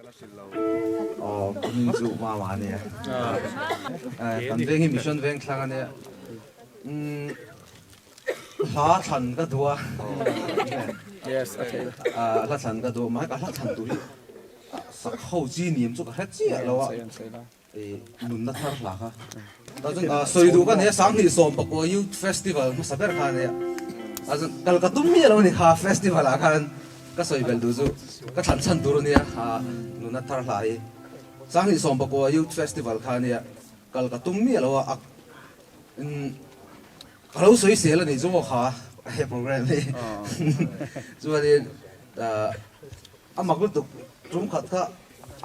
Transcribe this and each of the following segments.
Aw ka hming chu Mama a nia. Kan veng hi Mission veng thlang a nia. Umm hla thlan ka duh a. Yes a thei. Hla thlan ka duh a mahse ka hla thlan tur hi sak ho chi niam chu ka hre chiah lo a. Nunna thar hla kha. Ta chuan sawi duh ka nei a, 2019 Youth Festival hmasa ber kha a nei a. A chuan kal ka tum miah lo a ni kha festival ah khan ka sawi bel duh chu ka thlan chhan tur a nia nunna thar hla hi. 2019 Youth Festival kha a nia, kal ka tum miah lo a, ka lo sawi sel a nih chu maw kha he program hi. Chuanin A mak lutuk tum khat kha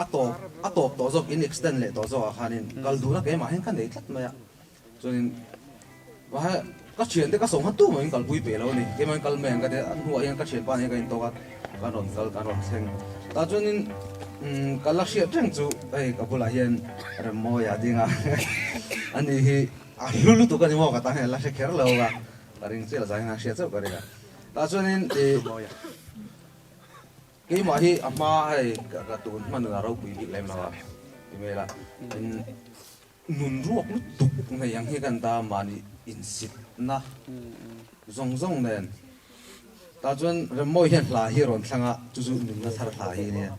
a tawp a tawp tawh zawk in extend leh tawh zawk ah khanin kal duhna keimah hian ka nei tlat mai a, chuanin mahse ka thiante ka sawm kha tumah in kalpui peh lo a ni, keimah in kal mai ang ka ti a, a hnuah hian ka thianpa nen ka intawk a, kan rawn kal kan rawn thleng tah chuanin umm ka la hriat reng chu hei ka bulah hian Remmawia a ding a, ani hi a hlu lutuk a ni maw ka tan hian a la hre kher lo a, ka ring chiah la zai hian a hriat chauh ka ring a, tah chuanin ih. Keimah hi a hma hei ka tun hman a ropui bik lem lo a ti mai la, in nun ruak lutuk nei ang hi kan ta mahni insitna zawng zawng nen tah chuan Remmawi hian hla hi a rawn thlang a, chu chu nunna thar hla hi a nia.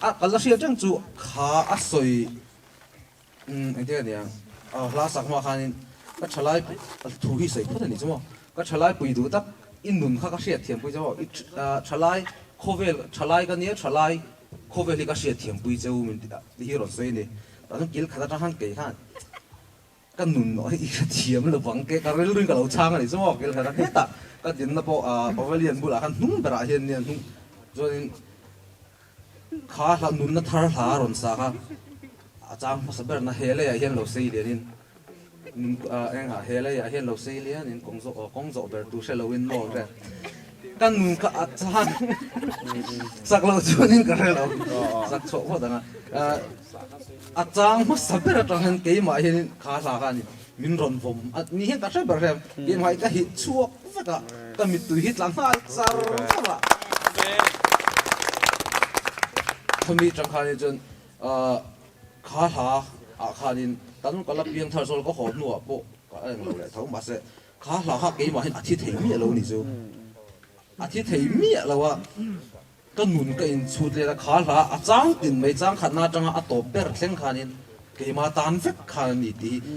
A ka la hriat reng chu kha a sawi Umm engtin a nia, hla sak hma khanin ka thalai thu hi sawi phawt a ni chu maw? Ka thalai pui duh tak i nun kha ka hriat thiam pui che maw? I thalai khawvel thalai ka nia thalai khawvel hi ka hriat thiam pui che u min ti hi rawn sawi a ni. Tah chuan kil khat atang khan kei khan ka nun i hre thiam lo vang ke ka rilru in ka lo chhang a ni chu maw? Kil khat a hetah ka dinna pawh pavilion bulah khan hnung berah hian nia hnung chuanin Kha hla nunna thar hla a rawn sa kha a chang hmasa ber na he leiah hian lo sei lianin eng ah he leiah hian lo sei lianin kawng zawh aw kawng zawh ber tur hre loin maw ang vel ka nun kha a chang sak loh chuanin ka hre lo sak chhuah phawt ang a a chang hmasa ber atang hian keimah hianin kha hla kha a ni min rawn vawm a ni hian ka hre ber hrem keimah hi ka hit chhuak vek a ka mittui hi tla nghal char char a. Khami tang khanin chuan kha hla ah khanin kan ka la piang thar sawl ka haw hnuah pawh ka eng lo leh tho mahse kha hla kha keimah hian a thi thei miah lo ni chu a thi thei miah lo a ka nun ka inchhut let a kha hla a chang tin mai chang khatna atanga a tawp ber thleng khanin keimah tan vek khan a ni tih hi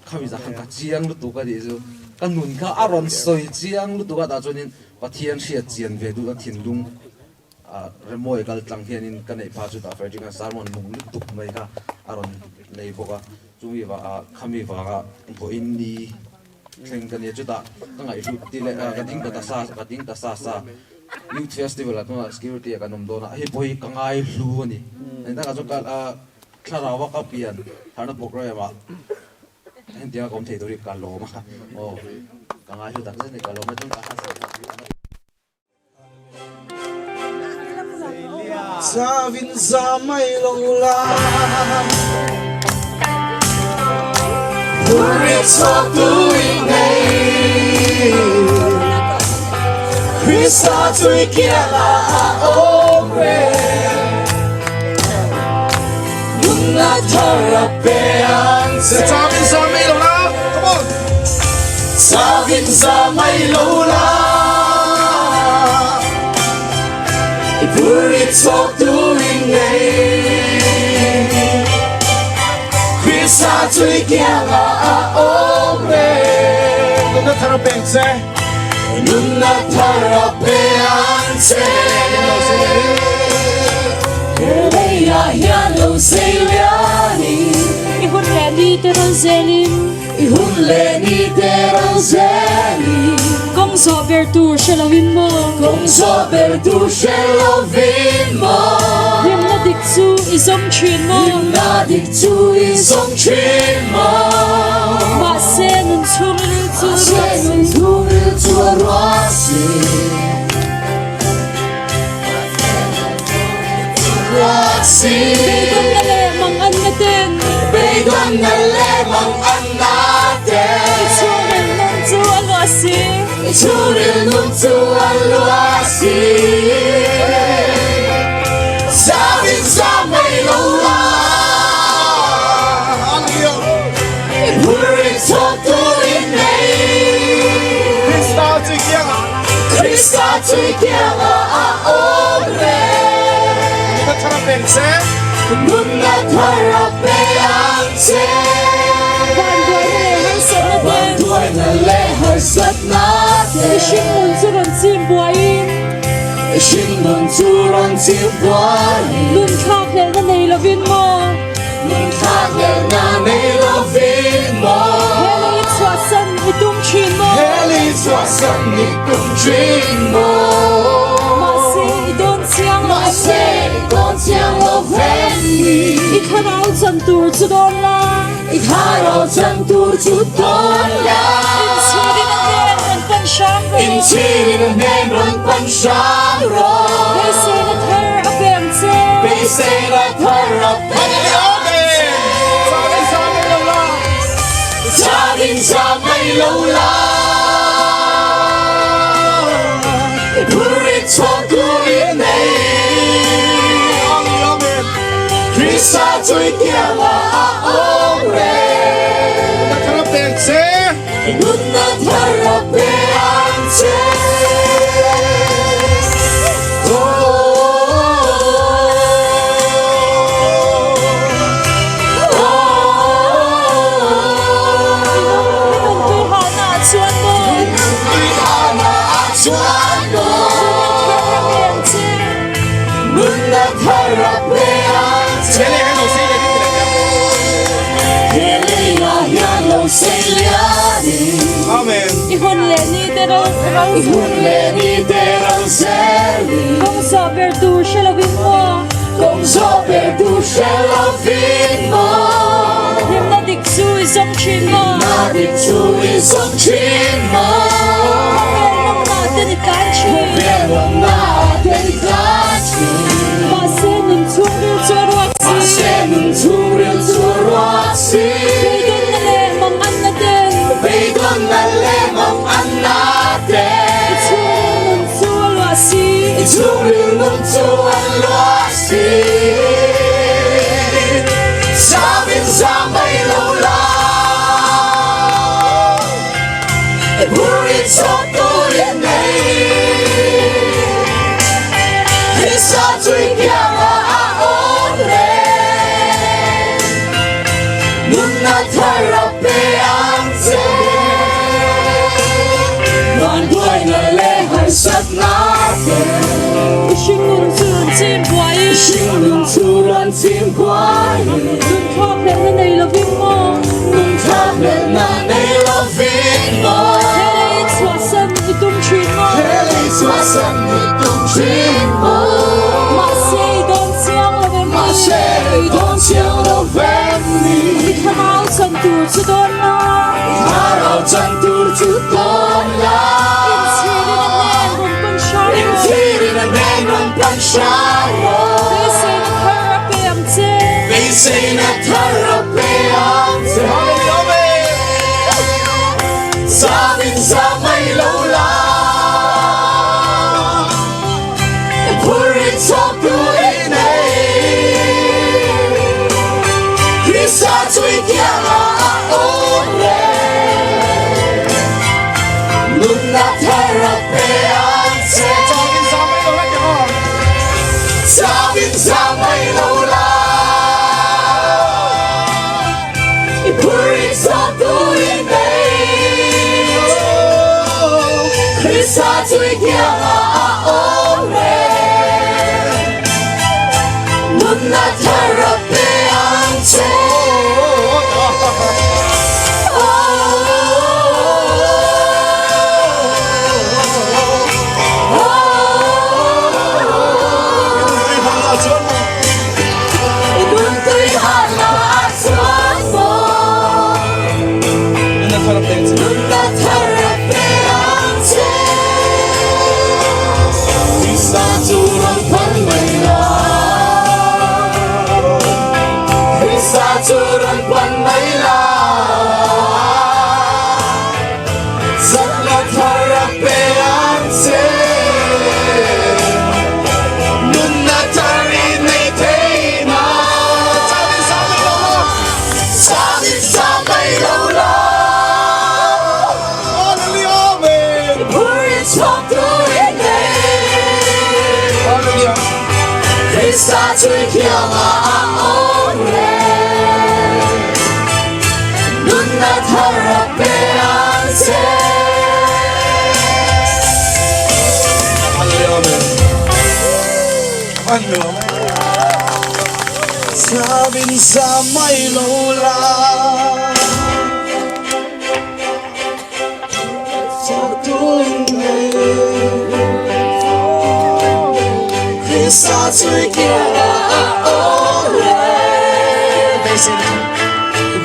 khami zah khan ka chiang lutuk a nih chu ka nun kha a rawn sawi chiang lutuk a tah chuanin Pathian hriat chian ve duhna thinlung Remawi kal tlang hianin ka neih pha chutah Frederick a sermon nung lutuk mai kha a rawn nei bawk a, chumi vangah khami vanga vawiin ni thleng ka nia chutah ka ngaihhlut ti leh ka ding ta ta sa ka ding ta sa sa Youth Festival ah tunah security ah kan awm dawn a hei pawh hi ka ngaihlu a ni engtakah chuan ka thlarau a ka pian tharna program ah hengtianga ka awm thei tur hi ka lawm a aw ka ngaihlu tak zet a ni ka lawm a chuan ka Chavin za mai lo la Puri chhuak tu in nei Krista chui kianga a awm reng Nunna thar a pe ang che Chavin za mai lo la Come on Chavin za mai lo la I puri chhuak tu in nei Krista chui kianga a awm reng Nunna thar a peng che Nunna thar a pe ang che He leiah hian lo sei lianin I hun leh ni te rawn zelin I hun leh ni te rawn zelin Kawng zawh ber tur hre lovin maw Kawng zawh ber tur hre lovin maw Hlimna dik chu i zawng thin maw Hlimna dik chu i zawng thin maw Mahse nun chhungril chu Mahse nun chhungril chu a ruah si Ruah si Beidawnna leh mang anna ten Beidawnna leh mang anna ten I chhungril nun chu a luah si I chhungril nun chu a luah si. chui kianga a awm reng. Nunna thar a peng che. Nunna thar a pe ang che. Vanduaina leh harsatna ten. Vanduaina leh harsatna ten. I hringnun chu rawn chim buaiin. I hringnun chu rawn chim buaiin. Nun thlak hlelhna nei lovin maw. Nun thlak hlelhna nei lovin maw. He lei chhuahsan i tum thin maw. He lei chhuahsan i tum thin maw. Mahse i dawn chiang lo em ni. Mahse i dawn chiang lo em ni. I thlarau chan tur chu dawn la. I thlarau chan tur chu dawn la. Inchhirin a hnen rawn pan hram rawh. Inchhirin a hnen rawn pan hram rawh. Beiseina thar a pe ang che. Beiseina thar a pe ang che. Charin za mai lo la. Phurrit chhuak tur i nei. Krista chu i kiangah a awm reng. Nunna thar a pe ang che. Nunna thar a pe ang che. Amen. I hun leh ni te ro I hun leh ni te ro zelin. Kawng zawh ber tur hre lovin maw. Kawng zawh ber tur hre lovin maw. Hlimna dik chu i zawng thin maw. Hlimna dik chu i zawng thin maw. Khawvel nawmna ten i tlan thin. Khawvel nawmna ten i tlan thin. Mahse nun chhungril chu a ruak si. Mahse nun chhungril chu a ruak si. Beidawnna leh manganna ten. Beidawnna leh manganna ten. I chhungril nun chu a luah si. I chhungril nun chu a luah si. Zam in zam mai lo la. I phur in chawk tur in nei. Krista chu i kiangah a awm reng. Nunna thar a pe ang che. Vanduaina leh harsatna te. I hringnun chu rawn chim buaiin. I hringnun chu rawn chim buaiin. Nun thlak hlelhna nei lovin maw. Nun thlak hlelhna nei lovin maw. He lei chhuahsan i tum thin maw. He lei chhuahsan i tum thin maw. Mahse i dawn chiang lo em ni. Mahse i dawn chiang lo em ni. I thlarau chan tur chu dawn la. I thlarau chan tur chu dawn la. Inchhirin a hnen rawn pan hram rawh. Inchhirin a hnen rawn pan hram rawh. Beiseina thar a pe ang che. Beiseina thar a pe ang che. Zam in zam mai lo la. I phur in chawk tur i nei. Krista chu i kiangah a awm reng. Nunna thar a pe ang che. Zam in zam mai lo la ke aw. Zam in zam mai lo la. I phur in chawk tur i nei. Krista chu i kiangah a awm reng. Nunna thar a pe ang che. Tui hana chuan maw. I nun tui hana chuan maw. Nunna thar a pe ang che. Nunna thar a pe ang che. Krista chu rawn pan mai la. Krista chu rawn pan mai la. Chakna thar a pe ang che. Nunna thar i Krista chui kianga a awm reng. Nunna thar a pe ang che. Amen. Amen. Sabin sa mai lo la.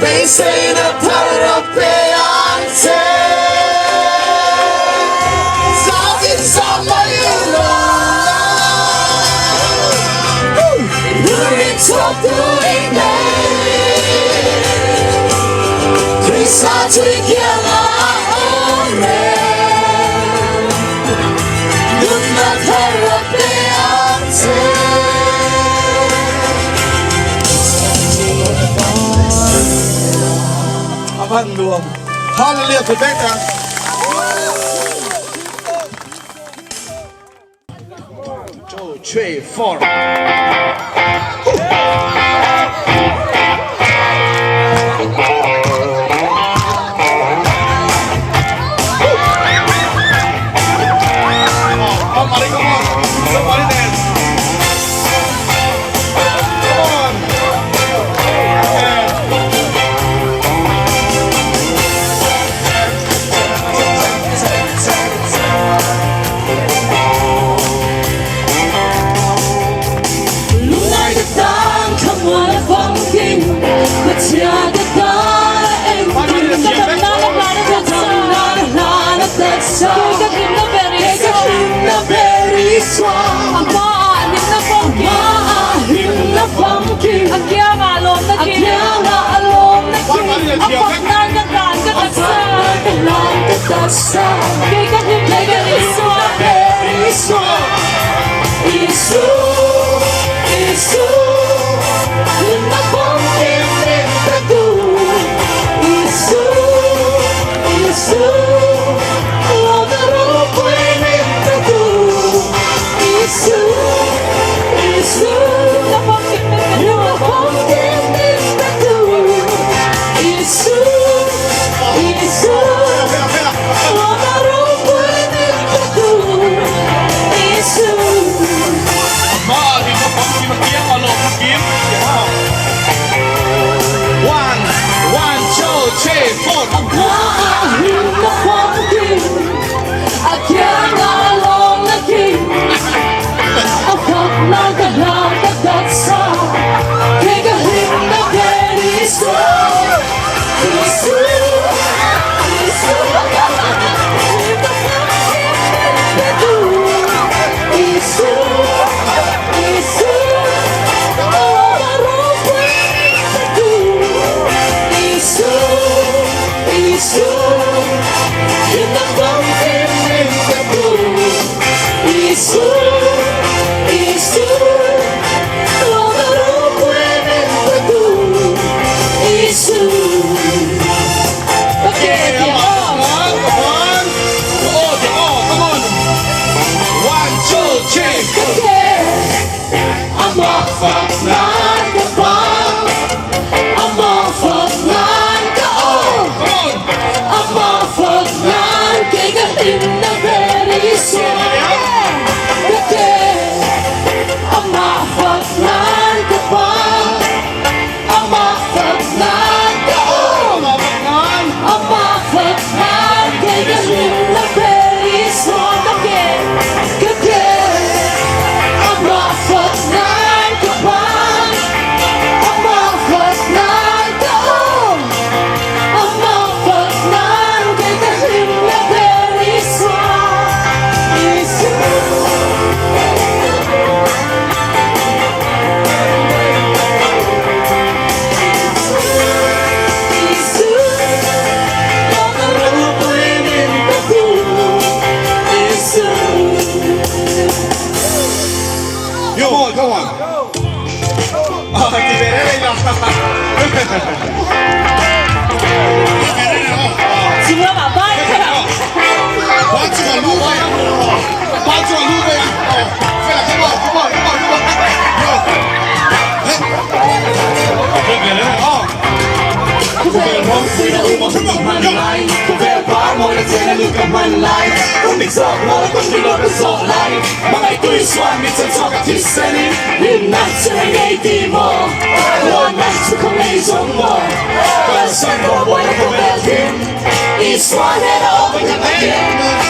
Beiseina thar a pe ang che. Zavin sa mai lo la. Lurin chhuak turin nei. Krista chui kianga a awm reng. Nunna thar a pe ang che. A van nuam. Hallelujah kut vek ang. Two, three, four. Somebody, come on. Somebody dance. Come on. Yeah. Lungngai ka tan thlamuan a famkim, Pathian ka tan a engkim. Ka damna na hlan a Ka damna na hlan a taksa. Kei ka hlimna ber Kei ka Isua. hlimna ber Isua. A hmaah hlimna famkim. A hmaah hlimna famkim. A kiangah lawmna A kim. kiangah lawmna kim. A fak nan ka hlan ka taksa. A fak nan ka hlan ka taksa. Kei ka hlimna Kei ka ber Isua. hlimna ber Isua. Isu, Isu, hlimna famkim min pe tu. Isu, Isu, lawmna ropui min pe tu. Isu, Isu, Hlimna famkim min pe tu. hlimna famkim min pe tu. Isu, Isu, lawmna ropui min pe tu. Isu. One, one, two, three, four. A hlimna famkim, a kiangah lawmna kim, a fak nan ka hlan ka taksa, kei ka hlimna ber Isua, Isu, Isu, hlimna famkim min pe tu, Isu, Isu, lawmna ropui min pe tu, Isu, Isu, hlimna famkim min pe tu, Isu, Isu, lawmna ropui min pe tu, Isu. Okay, Come on, come on. Oh, oh, come on. One, two, three, four. Amah fak nan ka bang, amah fak nan ka aw, Come on. amah fak nan kei ka hlimna ber Isua. Ka ke, amah fak nan ka bang, amah fak nan ka aw, Amah fak nan. amah fak nan kei ka hlimna ber Isua. Ka ke, Ka ke, amah fak nan ka bang, amah fak nan ka aw, amah fak nan kei ka hlimna ber Isua. Isu. Isu, lawmna ropui min pe tu. Isu. Come on, come on. Ah, ti verrei la. Chunglamah ban kha. Ban chungah lu ve. Ban chungah lu ve. Oh, come on, come on, come on, come on. hman lai Kawng dik zawk maw kawng dik lo ka zawh lai Hmangaihtu Isuan mi chan chhuak a thisenin Hlimna chu hei ngei ti maw Muanna chu khaw ngei zawng maw Kalsan rawh buaina khawvel thim Isua hnena awm in kan akim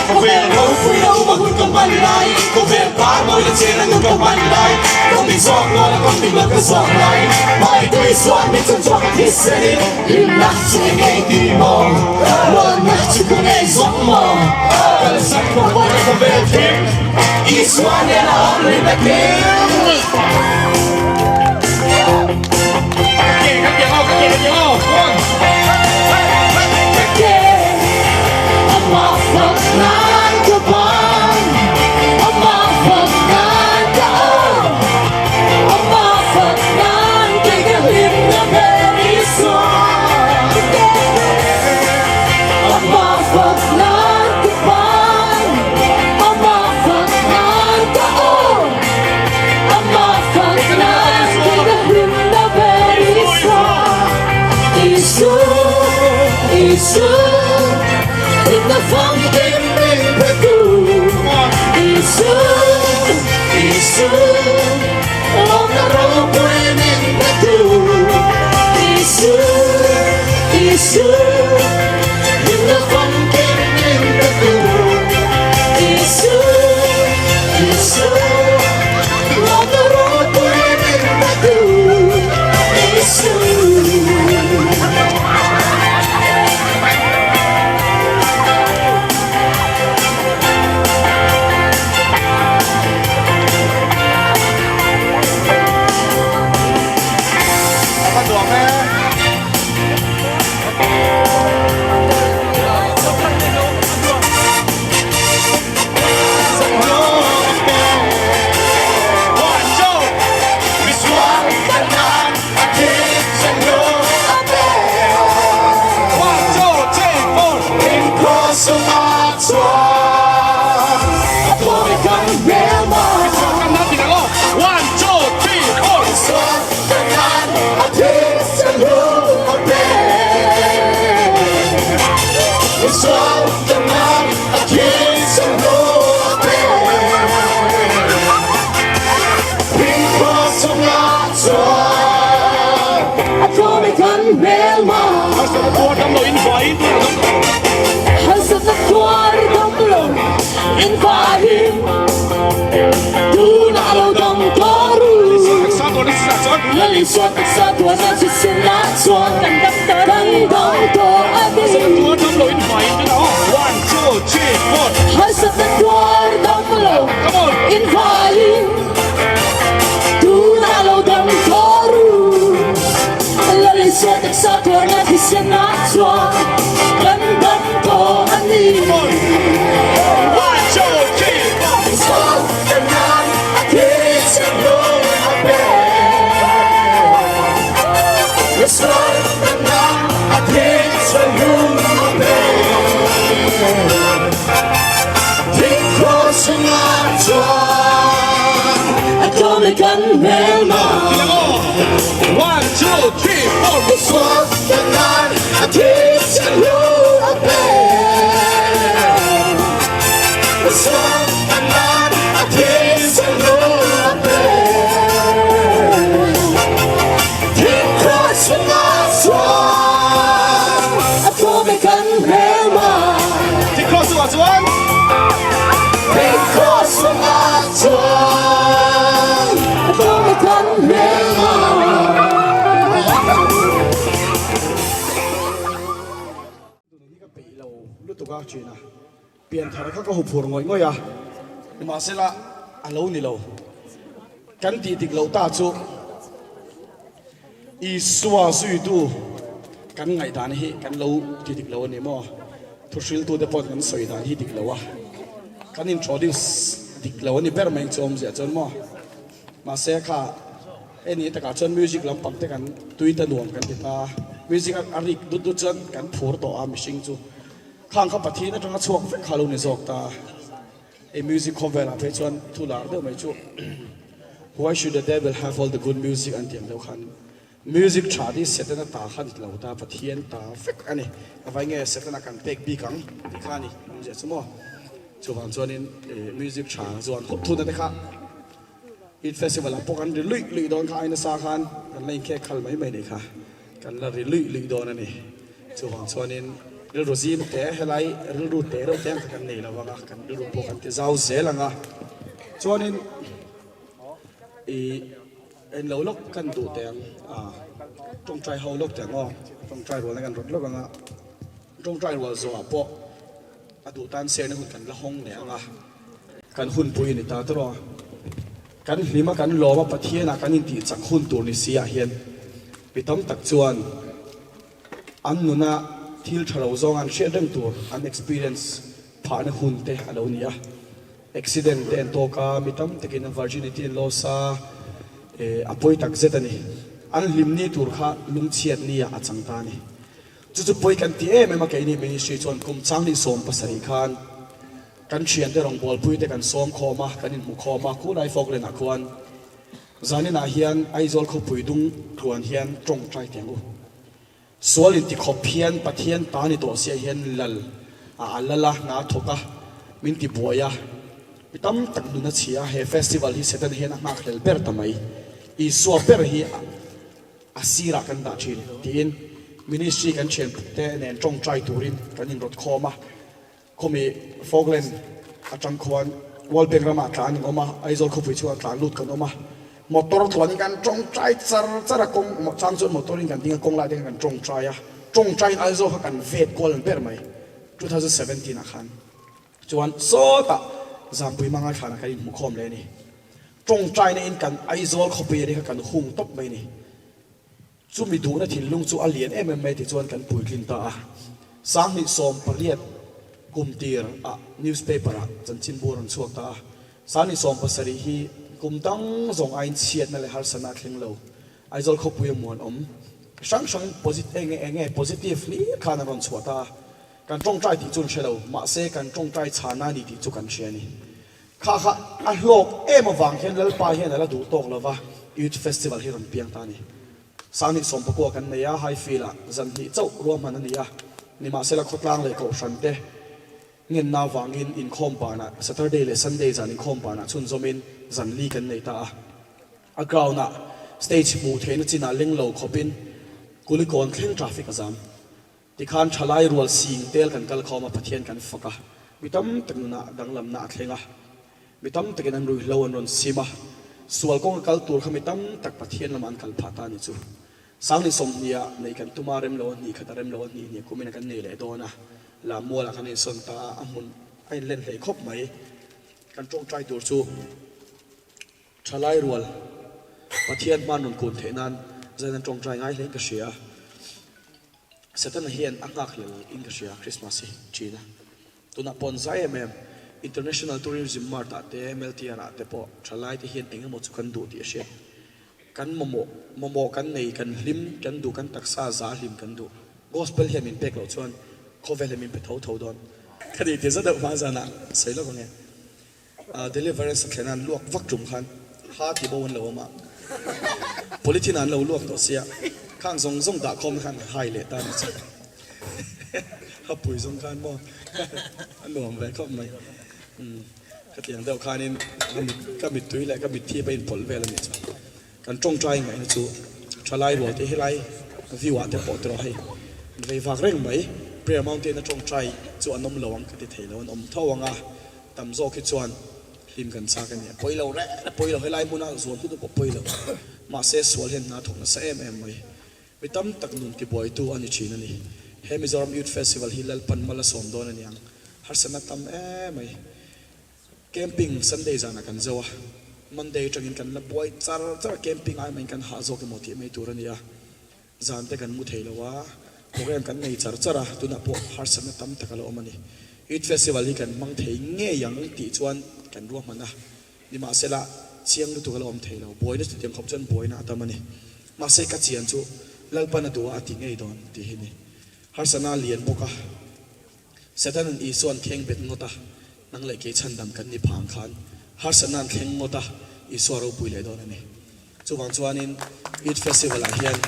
Khawvel ropui lo ma hun ka hman lai Khawvel par mawi la chen a nun ka hman lai Kawng dik zawk maw la kawng dik lo ka zawh lai Hmangaihtu Isuan mi chan chhuak a thisenin Hlimna chu i ngei ti maw? Muanna chu ka ngei zawng maw? Kalsan khawp buaina khawvel thim Isua nen a awm rin a kim. Ka ke amah fak nan ka ban, amah fak nan ka awm, amah fak nan kei ka hlimna ber Isua. Amah fak nan ka ban, amah fak nan ka awm, amah fak nan kei ka hlimna ber Isua. Isu, Isu, hlimna famkim min pe tu. Isu, Isu, lawmna ropui min pe tu. Isu, Isu, hlimna famkim min pe tu. Isu, Isu, lawmna ropui min pe tu. Isu. Pianthar kha ka huphur ngawih ngawih a, nimahsela a lo ni lo. Kan tih dik loh ta chu Isua zuitu kan ngaihdan hi kan lo ti dik lo a ni maw? Thuhriltute pawh kan sawi dan hi dik lo a, kan introduce dik lo a ni ber mai chu awmzia chuan maw? Mahse kha heni takah chuan music lampang te kan tui ta nuam kan ti ta, music a rik dut dut chuan kan phur tawh a mihring chu. Khang kha Pathian atanga chhuak vek kha lo ni zawk ta. Ei music khawvelah phei chuan thu lar deuh mai chu Why should the devil have all the good music an tih ang deuh khan. Music tha hi Setana ta kha ni lo ta, Pathian ta vek a ni. A vai nge Setana kan pek bik ang tih kha a ni awmzia chu maw. Chuvang chuanin music tha zuan khawp thuna te kha Eid Festival ah pawh kan ri luih luih dawn kha ai nasa khan kan la inkhek khal mai mai nei kha kan la ri luih luih dawn a ni. Chuvang chuanin rilru zim te helai rilru te reuh te ang kha kan nei lo ang a, kan rilru pawh kan ti zau zel ang a. Chuanin ih en lo lawk kan duh teh ang a, tawngtai ho lawk teh ang aw, tawngtai rualna kan rawt lawk ang a, tawngtai rual zawhah pawh a duh tan serna hun kan la hawng leh ang a. Kan hunpui a ni ta tawrh a, kan hlim a kan lawm a Pathianah kan intih chak hun tur ni si ah hian mi tam tak chuan an nuna thil tha lo zawng an hriat reng tur an experience phahna hun te a lo ni a. Accident te an tawk a, mi tam takin an virginity an loss a, a pawi tak zet a ni. An hlim ni tur kha lungchhiat ni ah a chang ta a ni. Chu chu pawi kan ti em em a keini ministry chuan kum changni 17 khan kan thiante rawngbawlpui te kan sawm khawm a, kan inhmu khawm a, khulai Falkland ah khuan zaninah hian Aizawl khawpui dung tluan hian tawngtai teh ang u. Sual inti khawp hian Pathian ta ni tawh sia hian lal a a lal a, hna a thawk a, min ti buai a, mi tam tak nun a chhia a, he festival hi Satan hian a nghak hlel ber ta mai. Isua ber hi a sirah kan dah thin tiin ministry kan thian te nen tawngtai turin kan inrawt khawm a. Khawmi Falkland atang khuan World Bank ramah tlan an awm a, Aizawl khawpui chhungah tlan lut kan awm a. Motor tluanin kan tawngtai char char a, kawng chang chuan motor-in kan ding a, kawng lai te khan kan tawngtai a. Tawngtaiin Aizawl kha kan vet kual ber mai 2017 ah khan. Chuan sawtah Zampui Manga thlanah kan inhmu khawm leh a ni. Tawngtaina in kan Aizawl khawpui a ni kha kan hung tawp mai a ni. Chumi duhna thinlung chu a lian em em mai tichuan kan puitlin ta a. 2018 kum tir ah newspaper ah chanchinbu a rawn chhuak ta a. 2017 hi kum dang zawng aiin chhiatna leh harsatna a thleng lo. Aizawl khawpui a muanawm hrang hrang eng enge positive hlir khan a rawn chhuah ta a. Kan tawngtai tih chu an hre lo, mahse kan tawngtai chhana a ni tih chu kan hria a ni. Kha kha a hlawk em avang hian Lalpa hian a la duh tawk lova Youth Festival hi rawn piang ta a ni. 2019 kan nei a, Highfield ah zan hnih chauh ruahman a ni a, nimahsela khawtlang leh kohhran te ngenna avangin inkhawm banah Saturday leh Sunday zan inkhawm banah chhunzawmin zan li kan nei ta a. A ground ah stage hmuh theihna chinah leng lo khawpin Kulikawn thleng traffic a zam. Tikhan thalai rual sing tel kan kal khawm a, Pathian kan fak a, mi tam tak nunah danglamna a thleng a, mi tam takin an ruihhlo an rawn sim a, sual kawnga kal tur kha mi tam tak Pathian lamah an kal phah ta a ni chu. 2020 ah neih kan tum a, rem lo a hnih khat a rem lo a hnih hnih kumin a kan nei leh dawn a, Lammualah kan insawn ta a, a hmun a inlen hlei khawp mai. Kan tawngtai tur chu thalai rual Pathian hman rawn kun theih nan zan an tawngtai ngai hlein ka hria. Setana hian a nghak hlel in ka hria Christmas hi thin a. Tunah pawh an zai em em. International Tourism Mart ah te MLTR ah te pawh thalai te hian eng emaw chu kan duh tih a hriat. Kan mamawh mamawh kan nei kan hlim kan duh kan taksa za hlim kan duh. Gospel hian min pek loh chuan khawvel hi min pe tho tho dawn. Ka ni ti za deuh hma zanah sawi lawk ange. Deliverance a thlen a an luak vak tum khan ha ti bo an lo awm a, polythene ah an lo luak tawh sia, khang zawng zawng dah khawm khan hai leh ta ni chu a pui zawng khan maw a nuam ve khawp mai. Ka tiang deuh khanin ka mittui leh ka mitthi pawh a inpawlh vel a nih chu. Kan tawngtai ngaihna chu thalai rual te helai view ah te pawh tiraw hei vei vak reng mai Prayer Mountain a tawngtai chu an awm lo ang ka ti thei lo an awm tho ang a tam zawk hi chuan hlim kan chak a ni a pawi lo reng a pawi lo helai hmuna zuam hlut pawh pawi lo mahse sual hian hna thawk nasa em em mai mi tam tak nun tibuaitu a ni thin a ni he Mizoram Youth Festival hi Lalpan mal a sawm dawn a ni ang harsatna tam em mai. Camping Sunday zanah kan zo a, Monday atangin kan la buai char char a, camping ai mahin kan hah zawk emaw tih mai tur a ni a, zan te kan mu thei lo a, program kan nei char char a, tunah pawh harsatna tam tak a la awm a ni. Youth Festival hi kan hmang thei ngei ang tih chuan kan ruahman a, nimahsela chiang lutuk a la awm thei lo, buaina chutiang khawp chuan buaina a tam a ni. Mahse ka chian chu Lalpan a duh a, a ti ngei dawn tih hi a ni. Harsatna a lian bawk a. Satan-a'n Isua an thleng bet ngawt a, nang leh kei chhandam kan ni phang khan harsatna an thleng ngawt a, Isua ropui leh dawn a ni. Chuvang chuanin Youth Festival ah hian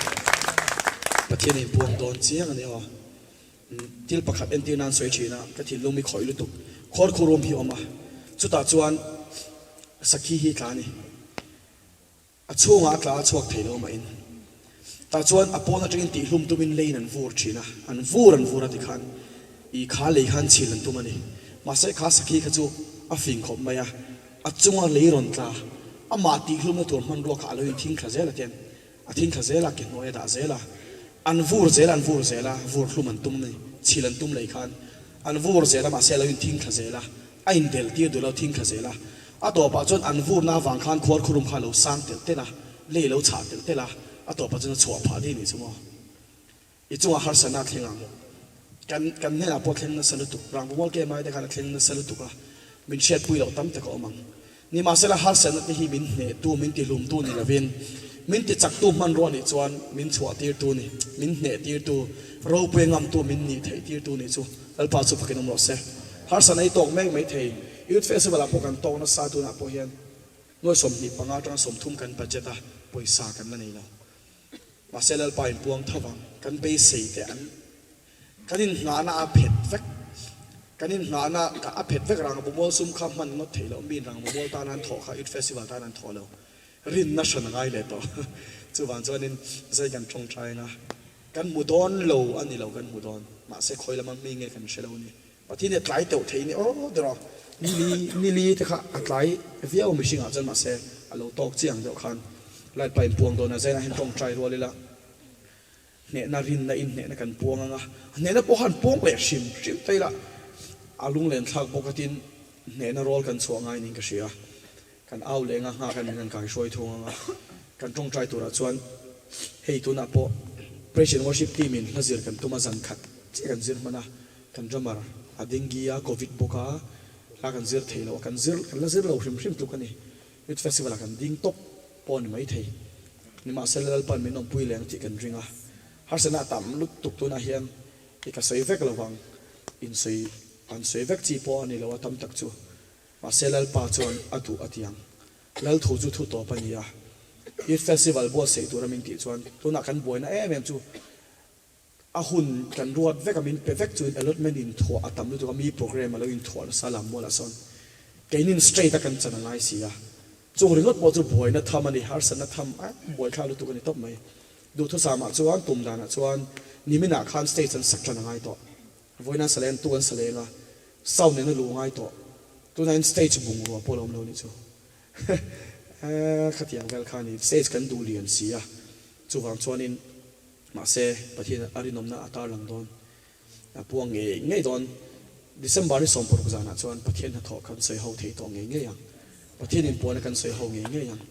Pathian in puang dawn chiang a ni aw. Thil pakhat entir nan sawi thin a, ka thinlung mi khawih lutuk. Khawrkhu room hi a awm a, chutah chuan sakhi hi tla a ni. A chhungah a tla a chhuak thei lo mahin. Tah chuan a pawn atangin tihhlum tumin leiin an vur thin a, an vur an vur a tikhan i kha lei khan chhil an tum a ni. Mahse kha sakhi kha chu a fing khawp mai a, a chunga lei rawn tla, amah tihhlumna tur hmanrua kha a lo inthing thla zel a tian a thing thla zel a, ke hnuai a dah zel a, an vur zel an vur zel a, vur hlum an tum ni, chhil an tum lei khan an vur zel a, mahse a lo inthing thla zel a, a inbel tir duh lo thing thla zel a, a tawpah chuan an vurna avang khan khuar khurum kha a lo sang telh telh a, lei a lo chhah telh telh a, a tawpah chuan a chhuah phah dih nih chu maw. I chungah harsatna a thleng ang. Kan kan hnenah pawh thleng nasa lutuk, Rangvamual KMI te khan a thleng nasa lutuk a, min hriatpui loh tam tak a awm ang. Nimahsela harsatna te hi min hnehtu, min tihlumtu ni lovin, min tichaktu hmanrua nih chuan min chhuahtirtu ni, min hnehtirtu, ropui ngamtu min nih theihtirtu nih chu Lalpa chu fakin awm rawh se. Harsatna hi tawk mek mai thei. Youth Festival ah pawh kan tawk nasa tunah pawh hian nuai 25 atanga 30 kan budget a, pawisa kan la nei lo. Mahse Lalpa in puang tho vang, kan beisei te an kan inhnahna a phet vek, kan inhnahna a phet vek rang bumual sum kha hman ngawt theih loh, mi rang bumual tan an thawh kha Youth Festival tan an thawh lo, rinna hran a ngai leh tawh. Chuvang chuanin zai kan tawngtai anga kan hmu dawn lo a ni lo kan hmu dawn, mahse khawi lama mi nge kan hre lo a ni. Pathian hi a tlai teuh thei ni aw der aw. Nili nili te kha a tlai viau mihring ah chuan mahse a lo tawk chiang deuh khan light pa in puang dawn a zainah hian tawngtai rual ila hnehna rinna in hnehna kan puang anga hnehna pawh khan puang leh hrim hrim ta ila a lunglen thlak bawk a tin hnehna rual kan chhuah ngai niin ka hria kan au leh anga nghak an min han kai hruai thung anga kan tawngtai turah chuan hei tunah pawh praise and worship team in hla zir kan tum a zan khat chiah kan zir hman a Kan drummer a dengue a covid bawk a, hla kan zir thei lo a, kan zir kan la zir lo hrim hrim tluk a ni. Youth Festival ah kan ding tawp pawh a ni mai thei. Nimahsela Lalpan min awmpui leng tih kan ring a, harsatna a tam lutuk tunah hian i ka sawi vek lo vang, in sawi an sawi vek chi pawh a ni lo a tam tak chu. Mahse Lalpa chuan a duh a ti ang. Lal thu chu thu tawp a ni a, Youth Festival buatsaih tura min tih chuan tunah kan buaina em em chu A hun kan ruat vek a, min pe vek chuin allotment inthuah a tam lutuk a, mi programme a lo inthuah nasa lam mualah sawn keinin straight a kan chan a ngai si a, chung ringawt pawh chu buaina tham a ni, harsatna tham a buaithlak lutuk a ni tawp mai. Duhthusam ah chuan tum danah chuan niminah khan stage an sak tan a ngai tawh, vawiin an saleng tu an saleng a, sound in a luh ngai tawh, tunah in stage bungrua pawh a lo awm lo a nih chu. Khatiang vel kha a ni, stage kan duh lian si a, chuvang chuanin. Mahse, Pathian a rinawmna a tarlang dawn, a puang ngei ngei dawn. December ni 60 zanah chuan Pathian hnathawh kan sawi ho thei tawh ngei ngei ang. Pathian inpuana kan sawi ho ngei ngei ang.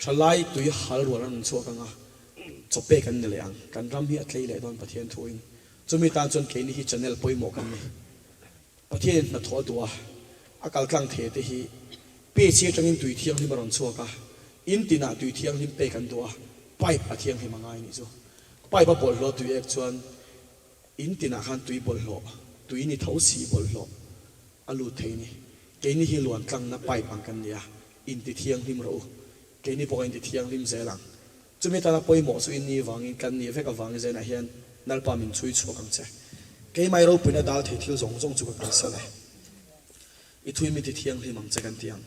Thalai tui hal rual an rawn chhuak ang a, chaw pek an ni leh ang. Kan ram hi a tlei leh dawn Pathian thuin. Chumi tan chuan keini hi channel pawimawh kan ni. Pathianin hnathawh a duh a, a kaltlang thei te hi PHC atangin tui thianghlim a rawn chhuak a, in tinah tui thianghlim pek an duh a, pipe a thianghlim a ngai nih chu. Pipe a bawlhhlawh tui ek chuan in tinah khan tui bawlhhlawh, tui ni tho si bawlhhlawh a lut thei ni. Keini hi luan tlangna pipe ang kan ni a, in ti thianghlim rawh u. Keini pawh kan inti thianghlim zel ang. Chumi tana pawimawh chu i ni vangin kan nih vek avangin Zainah hian Lalpa min chhui chhuak ang che. Keimah i ropuina dal thei thil zawng zawng chu ka kalsan e. I thui mi ti thianghlim ang che kan ti ang.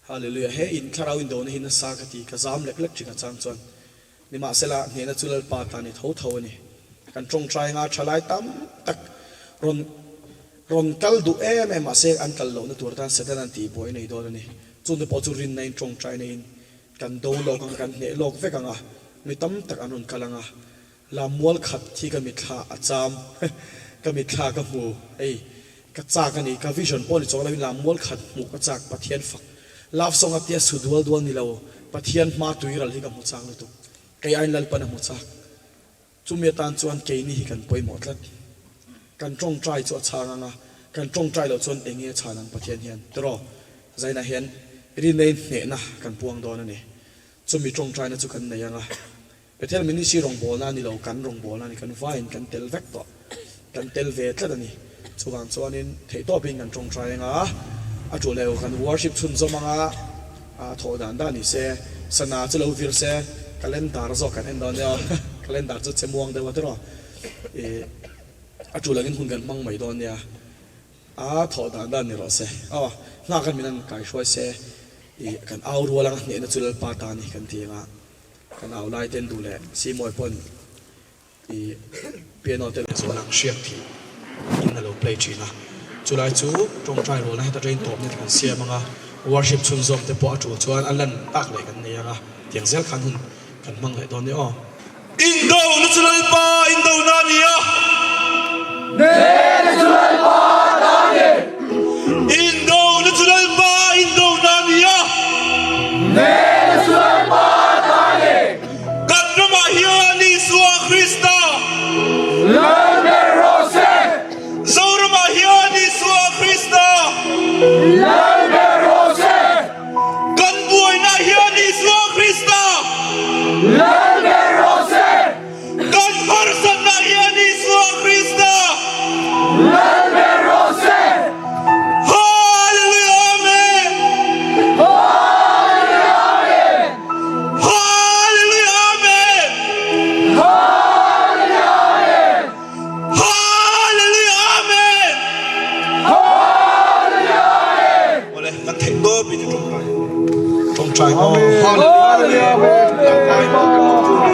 Hallelujah. He in thlarau indona hi nasa ka ti, ka zam lek lek thin a chang chuan. Nimahsela, hnehna chu Lalpa tan i tho tho a ni. Kan tawngtai anga thalai tam tak rawn rawn kal duh em em mahse an kal lohna tur atan Satan an tihbuai nei dawn a ni. Chungte pawh chu rinna in tawngtai neiin Kan do lawk ang, kan hneh lawk vek ang a, mi tam tak an rawn kal ang a, lam mual khat hi ka mitthla a cham, ka mitthla ka hmu, hei ka chak a ni, ka vision pawh ni chuang loin lam mual khat hmuh ka chak, Pathian fak love song a tia su dual dual ni lo, Pathian hma tuiral hi ka hmu chak lutuk, kei aiin Lalpan a hmu chak. Chumi atan chuan keini hi kan pawimawh tlat. Kan tawngtai chu a chhang ang a, kan tawngtai loh chuan eng nge a chhan ang Pathian hian? Tiraw? Zainah hian rinei hnehna kan puang dawn a ni. Chumi tawngtaina chu kan nei ang a. Bethel Ministry rawngbawlna a ni lo, kan rawngbawlna a ni, kan vaiin kan tel vek tawh. Kan tel ve tlat a ni. Chuvang chuanin theihtawpin kan tawngtai ang a, a tul leh kan worship chhunzawm ang a, a thawh dan dan ni se, sana chu lo vir se. Calendar zawk kan en dawn nia, calendar chu che muang deuh a tiraw? Ih a tul angin hun kan hmang mai dawn nia, a thawh dan dan ni rawh se. Aw, nghak an min an kaihruai se, ih kan au rual anga hnehna chu Lalpa ta a ni kan ti anga, kan au lai ten duh leh Simawi pawn I piano te leh chuan ang hriak thih in a lo play thin a, chulai chu tawngtai rualna heta train tawpna te kan siam anga, worship chhunzawm te pawh a tul chuan a lan tak leh kan nei anga, tiang zel khan hun kan hmang leh dawn nia aw. Indo na chu Lalpa indo na a ni a. Hnehna chu Lalpa ta a ni. Indo na chu Lalpa indo na a ni a. Hnehna chu Lalpa ta a ni. Kan ramah hian Isua Krista. Lal ber rawh se. Zoramah hian Isua Krista. Lal ber rawh se. Kan buainaah hian Isua Krista. Lal ber rawh se. Kan harsatnaah hian Isua Krista. Lal ber rawh se. Hallelujah Amen. Hallelujah Amen. Hallelujah Amen. Hallelujah Amen. Hallelujah Amen. Hallelujah Amen. Ole kan theih tawp in tawngtai. Tawngtai maw. Hallelujah Amen. Lalpai ma kan lo tu ni.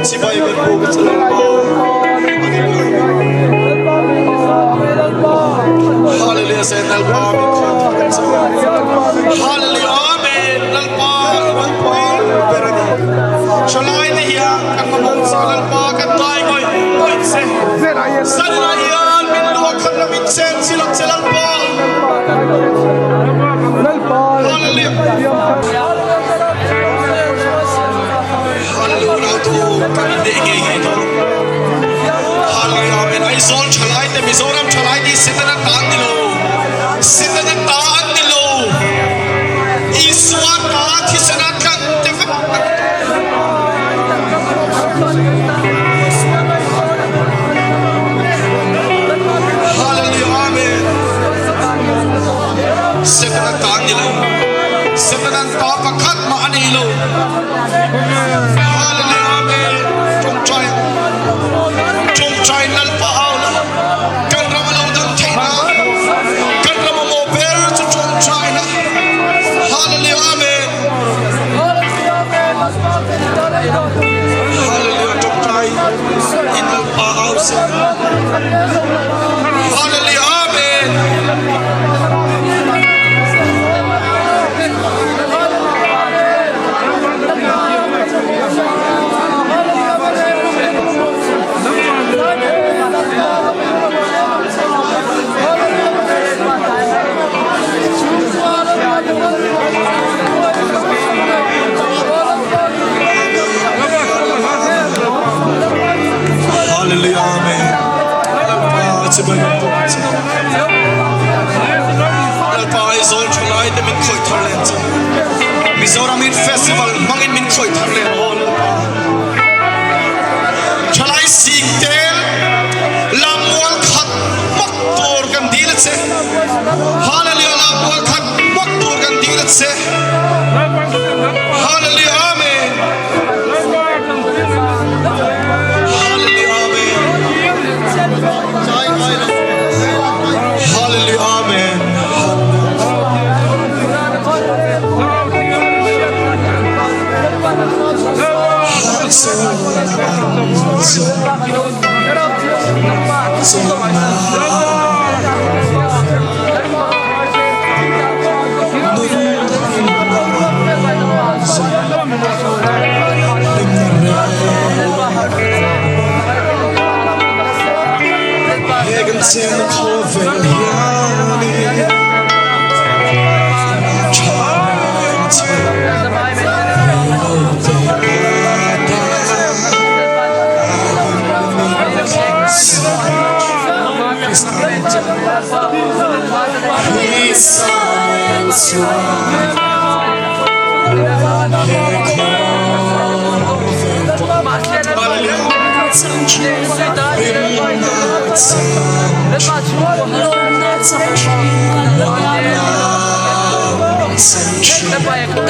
Chibai kan bu ka chalalpa. Hallelujah sen lalpa min khan kan Hallelujah Amen. Lalpa i van pui ber a ni. Thalai te hian kan mamawh che Lalpa kan ngai ngawih ngawih che. Zanah hian min luah khat la min chen chi lo che Lalpa. Hallelujah. Hallelujah unau thu kan inneih ngei ngei dawn. Hallelujah Amen. Aizawl thalai te Mizoram thalai te hi Setana ta an ni lo. Setana ta an ni lo. Isua ta thisena tlan te vek an ni tawh. Hallelujah Amen. Setana ta an ni lo. Setana ta pakhat mah a nei lo. Hallelujah Amen. Tawngtai tawngtai Lalpa au la kan ram a lo dang theih nan kan ram a maw ber chu tawngtai la. Hallelujah Amen. Hallelujah tawngtai in Lalpa au se. Hallelujah Amen. Hallelujah Amen. Lalpa chibai kan buk che. Lalpa Aizawl thalai te min khawih thar leh che. Mizoram in festival hmangin min khawih thar leh aw Lalpa. Thalai sing tel lammual khat hmak tur kan dil a che. Hallelujah lammual khat hmak tur kan dil a che. Hallelujah Amen. Hallelujah Amen. Hallelujah Amen.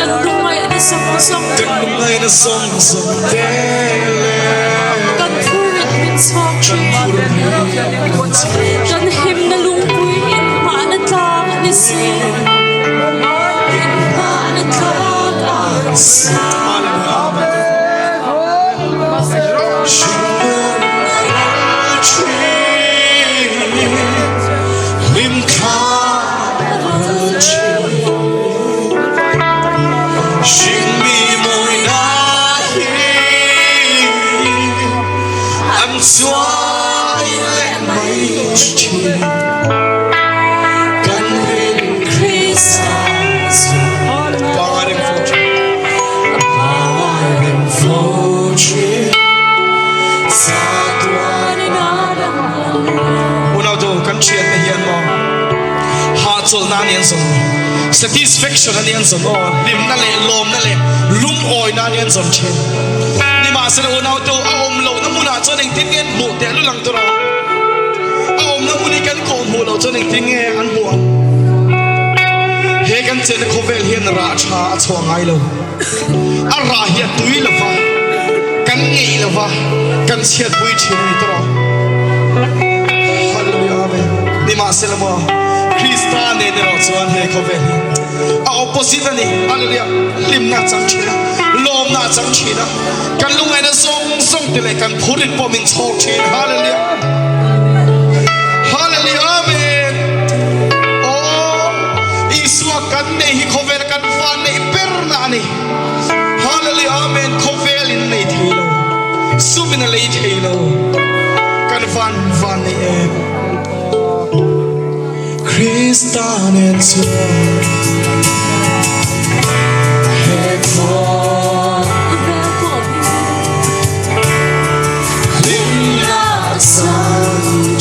Kan lungngaihna zawng zawng. Lungngaihna zawng zawng te leh. Kan phurrit min chhawk thin. Kan himna lungpui inhmahna tlang a ni si. Inhmahna tlang a ni si. Hringnun a ral thin, hlimthla a ral thin. Hringmi mawina hi an chuai leh mai thin. Kan rin Krista chu pangai reng fo thin. Pangai reng fo thin. Chatuan in a dam lo. Unau tu kan thiante hian maw hahchawlhna a ni an zawn ni, satisfaction a ni an zawn aw, hlimna leh lawmna leh lungawina a ni an zawn thin. Nimahsela unau tu a awm lohna hmunah chuan engtin nge an hmuh teh lul ang tawrh a? A awmna hmun hi kan kawh hmuh loh chuan engtin nge an hmuh ang? He kan chenna khawvel hian rah tha a chhuah ngai lo. A rah hi a tui lo va, kan ngeih lo va, kan chhiatpui thin a ni tawh rawh. Hallelujah Amen. Nimahsela maw, Krista nen erawh chuan he khawvel hi a opposite a ni. Hallelujah. Hlimna a chang thin a, lawmna a chang thin a, kan lungngaihna zawng zawng te leh kan phurit pawh min chhawr thin. Hallelujah. Hallelujah Amen. Aw, Isua kan nei hi khawvel Kan fa neih ber na a ni. Hallelujah Amen Khawvel in a nei thei lo, sum in a lei thei lo. Kan van van nei em. Krista nen chuan he khawvel hlimna chang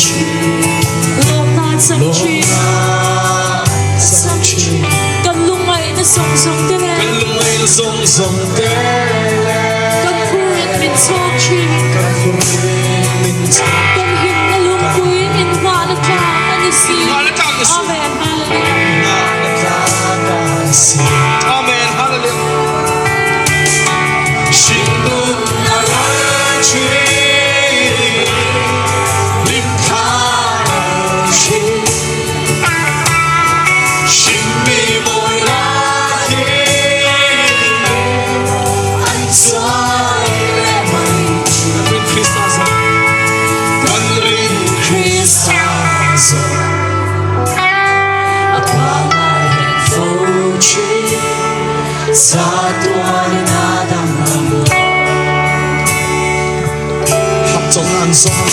thin. Lawmna chang thin. Lawmna chang thin. Kan lungngaihna zawng zawng te leh. Kan lungngaihna zawng zawng te leh. Kan phurin min chhawk thin. Kan phurin min chhawk. Kan himna lungpui inhmahna tlak a ni si. Inhmahna tlak a ni si. Amen. Hallelujah. Inhmahna tlak a ni si. Amen. Hallelujah. Hringnun a ral thin. Hlimthla a ral thin. Hringmi mawi lai hi an chuai leh mai thin. Kan rin Krista zawng. Kan rin Krista zawng. A pangai reng fo thin. Chatuanin a danglam lo. Hahchawlhna an zawng a.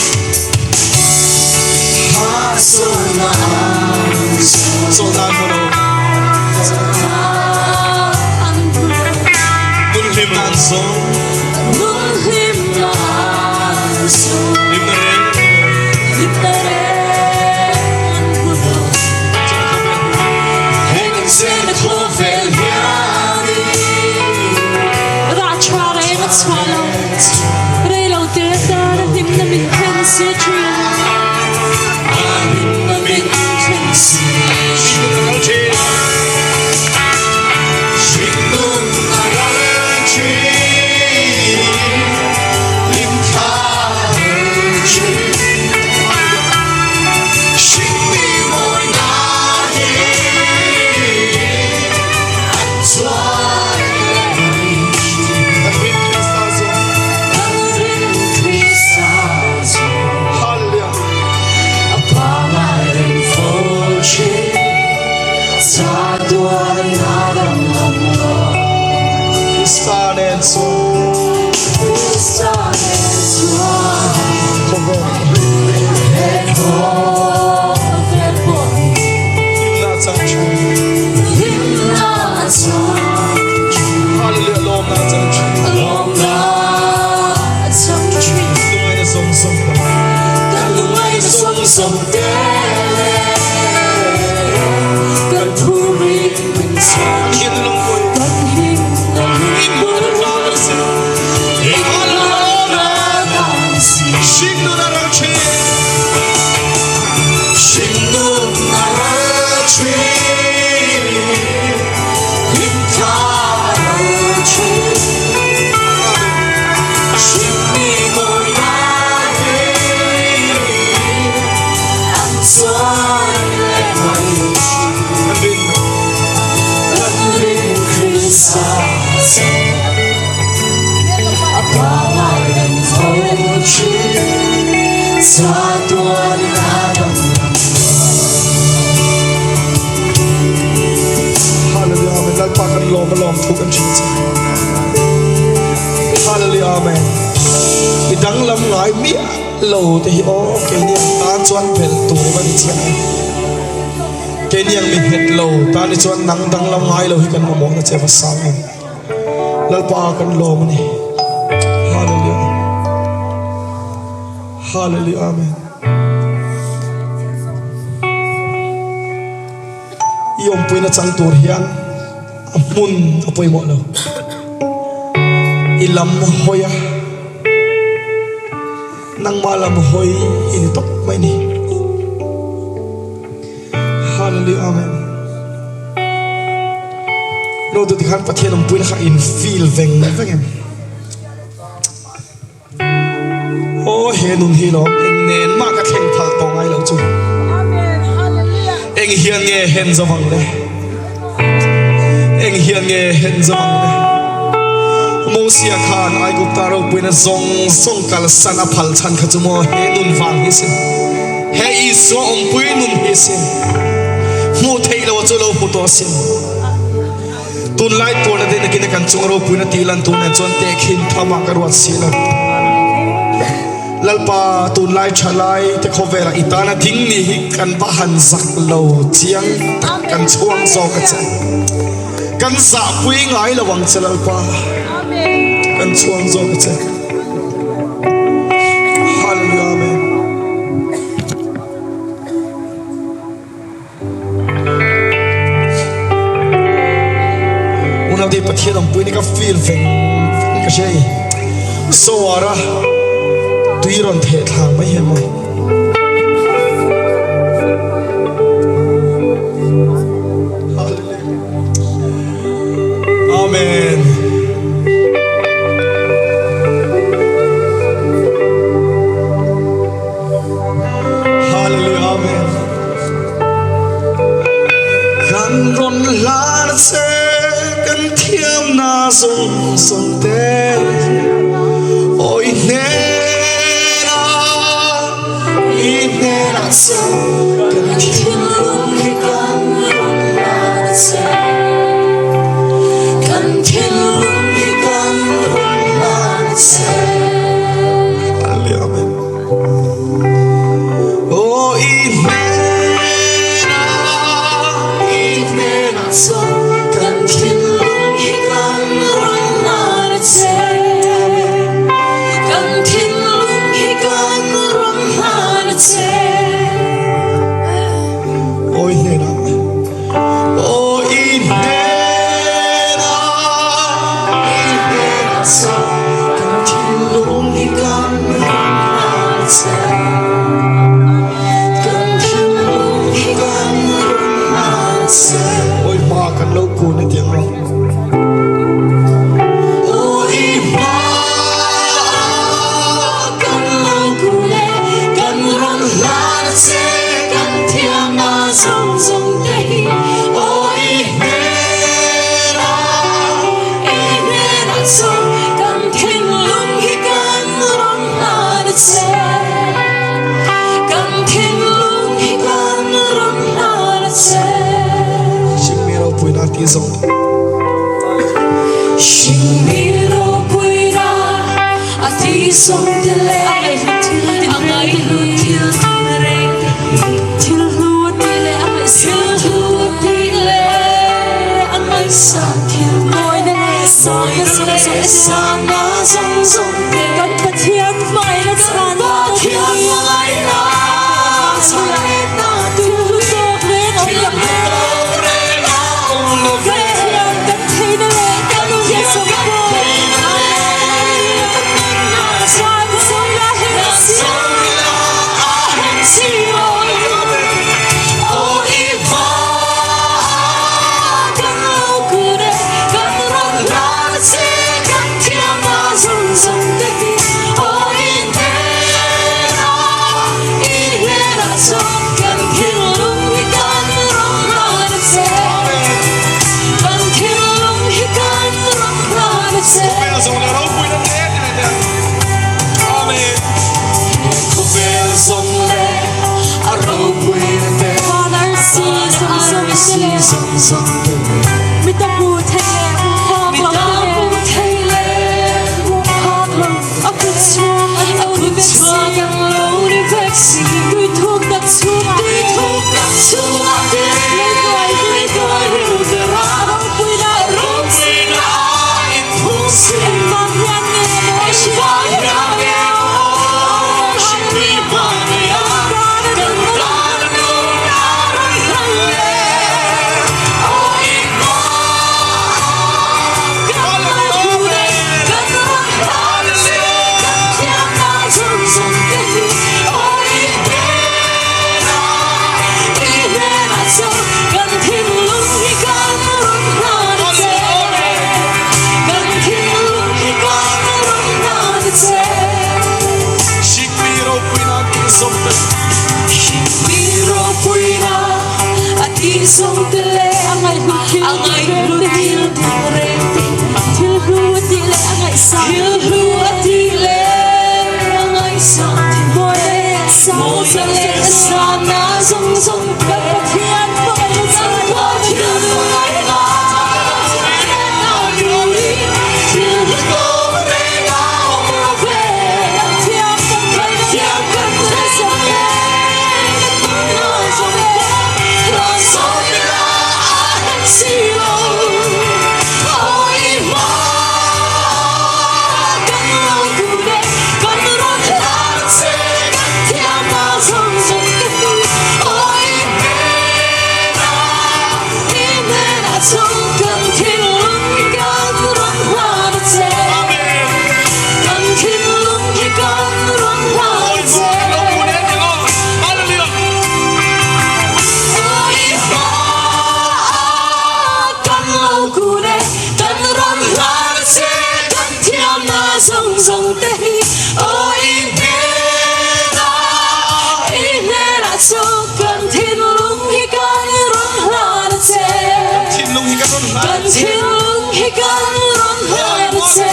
Hahchawlhna an zawng. Chawlhna an hmu lo. Chawlhna an hmu lo. Nunhlimna an zawng. Nunhlimna an zawng. Hlimna reng an hmu lo. Hlimna reng an hmu lo. Heng an chenna khawvel hianin. Rah tha reng a chhuah lo. Rei lo te tan a hlimna min thlen si thin. Hlimna min thlen si thin. Hringnun a ral thin. Hlimthla a ral thin. Hringmi mawina hi an chuai leh mai thin. Kan rin Krista zawng. Kan rin Krista zawng. Hallelujah. A pangai reng fo thin. Chatuanin a danglam lo. Krista nen chuan. Krista nen chuan. Khawvel. He khawvel pawh hi. Hlimna a chang thin. Hlimna a chang thin. Hallelujah. Lawmna a chang thin. Lawmna a chang thin. Lungngaihna zawng zawng te. Kan lungngaihna zawng zawng te leh. Kan phurin min chhawk Kan himna lungpui. Kan himna Inhmahna tlak a ni si. Inhmahna tlak a ni si. Hringnun a ral thin. Hringnun a ral thin. Hlimthla a ral thin. Chatuan a danglam Hallelujah Amen Lalpa kan lawm a lawm thu kan hrilh che Hallelujah Amen I danglam ngai miah lo te hi aw keini ang tan chuan belh tur i va ni chiang em keini ang mi nghet lo tan hi chuan nang danglam ngai lo hi kan mamawhna che va sang em Lalpa kan lawm a ni Hallelujah Hallelujah Amen. I awmpuina chang tur hian a hmun a pawimawh lo. I lam hawi a, nangmah lam hawi i ni tawp mai ni. Hallelujah Amen. No tu tikhan Pathian awmpuina kha in feel veng veng em. Aw he nun hi lawm eng nen mah ka thleng phal tawh ngai lo chu. Eng hian nge hen zawng le? Eng hian nge hen zawng le? Mosia khan Aigupta ropuina zawng zawng kalsan a phal chhan kha chu maw he nun vang hi sin. He Isua awmpui nun hi sin. Hmuh theih lo chu lo hmu tawh sin. Tunlai tuarna te nakin a kan chung ropuina tih lan tur nen chuan tehkhin tham ah ka ruat si lo. Lalpa tunlai thalai te khawvelah i tana ding ni hi kan va han zak lo chiang tak kan chhuang zawk a che. Kan zahpui ngai lo ang che Lalpa. Kan chhuang zawk a che. Hallelujah Amen. Unau te Pathian awmpui ni ka feel veng veng ka hria i Sawara tui rawn theh thlang mai hian maw. Amen. Hallelujah Amen. Kan rawn hlan che kan thiamna zawng zawng te Aw i hnenah i hnenah chuan kan thinlung hi kan rawn hlan che Kan thinlung hi kan rawn hlan che Hallelujah Amen. Aw i hnenah i hnenah chuan kan thinlung hi kan rawn hlan che Kan thinlung hi kan rawn hlan che. Aw i hnenah Aw i hnenah i hnenah chuan kan thinlung hi kan rawn hlan che Kan thinlung hi kan rawn hlan che. Aw i hma kan lo kun a tiang rawh. Aw i hma kan lo kun e, kan rawn hlan che kan thiamna zawng zawng te hi. Aw i hnenah i hnenah chuan kan thinlung hi kan rawn hlan che. Kan thinlung hi kan rawn hlan che. Hringmi ropuina tih zawng te. Hringmi ropuina a tih zawng te leh a ngaihlu thil tin reng te hi. Thil hlu tih leh a ngaihsang thil tih leh a ngaihsang thil mawina leh sangna zawng zawng te. Kan Pathian hmangaihna chhanna thil hlu tawk reng a awm lo ve. Kan thiam kan theihna leh kan thiam pawh Chuan zawng a hen si lo. zawng te Mi ta hmu thei leh hmu phak Mi lo ta te hmu thei leh hmu phak lo A kut chhuak an A lo ni kut vek si chhuak an lo ni vek si Tui thuk tak chhungah Tui thuk tak chhungah te Lei hnuai Lei hnuai ril berah A ropuina a Ropuina a inphung si Engvang hian nge maw Engvang hian nge maw Hringmi hmangaih a Kan Kan tana nun a rawn hlan le Aw i hma Kan lo hmu e Kan rawn hlan che Kan thiamna zawng zawng te hi Aw i hnenah I hnenah chuan Kan thinlung hi kan rawn hlan che Kan thinlung hi kan rawn hlan che Hringmi ropuina a tih zawng te Hringmi ropuina a tih zawng te le A ngaihlu thil A ngaihlu thil tin reng te Thil hlu a tih leh a ngaihsang Thil hlu a tih leh a ngaihsang Mawi leh sang Mawi leh sana zawng zawng te Kan Pathian hmangaihna Kan chuan Pathian hmangaihna Thil hlu tawp reng a awm lo ve Kan thiam kan Kan thiam kan theihna le Kan hmangaihna zawng te Hlan sawi ila a hen si lo Aw i hma kan lo duh e Kan rawn hlan che Kan thiamna zawng zawng te hi Aw i hnenah i hnenah chuan kan thinlung hi kan rawn hlan che Kan thinlung hi kan rawn hlan che Aw i hma kan lo kun e Kan rawn hlan che Kan thiamna zawng zawng te hi Aw i hnenah i hnenah chuan kan thinlung hi kan rawn hlan che Thinlung hi kan rawn hlan Kan thinlung hi kan rawn hlan che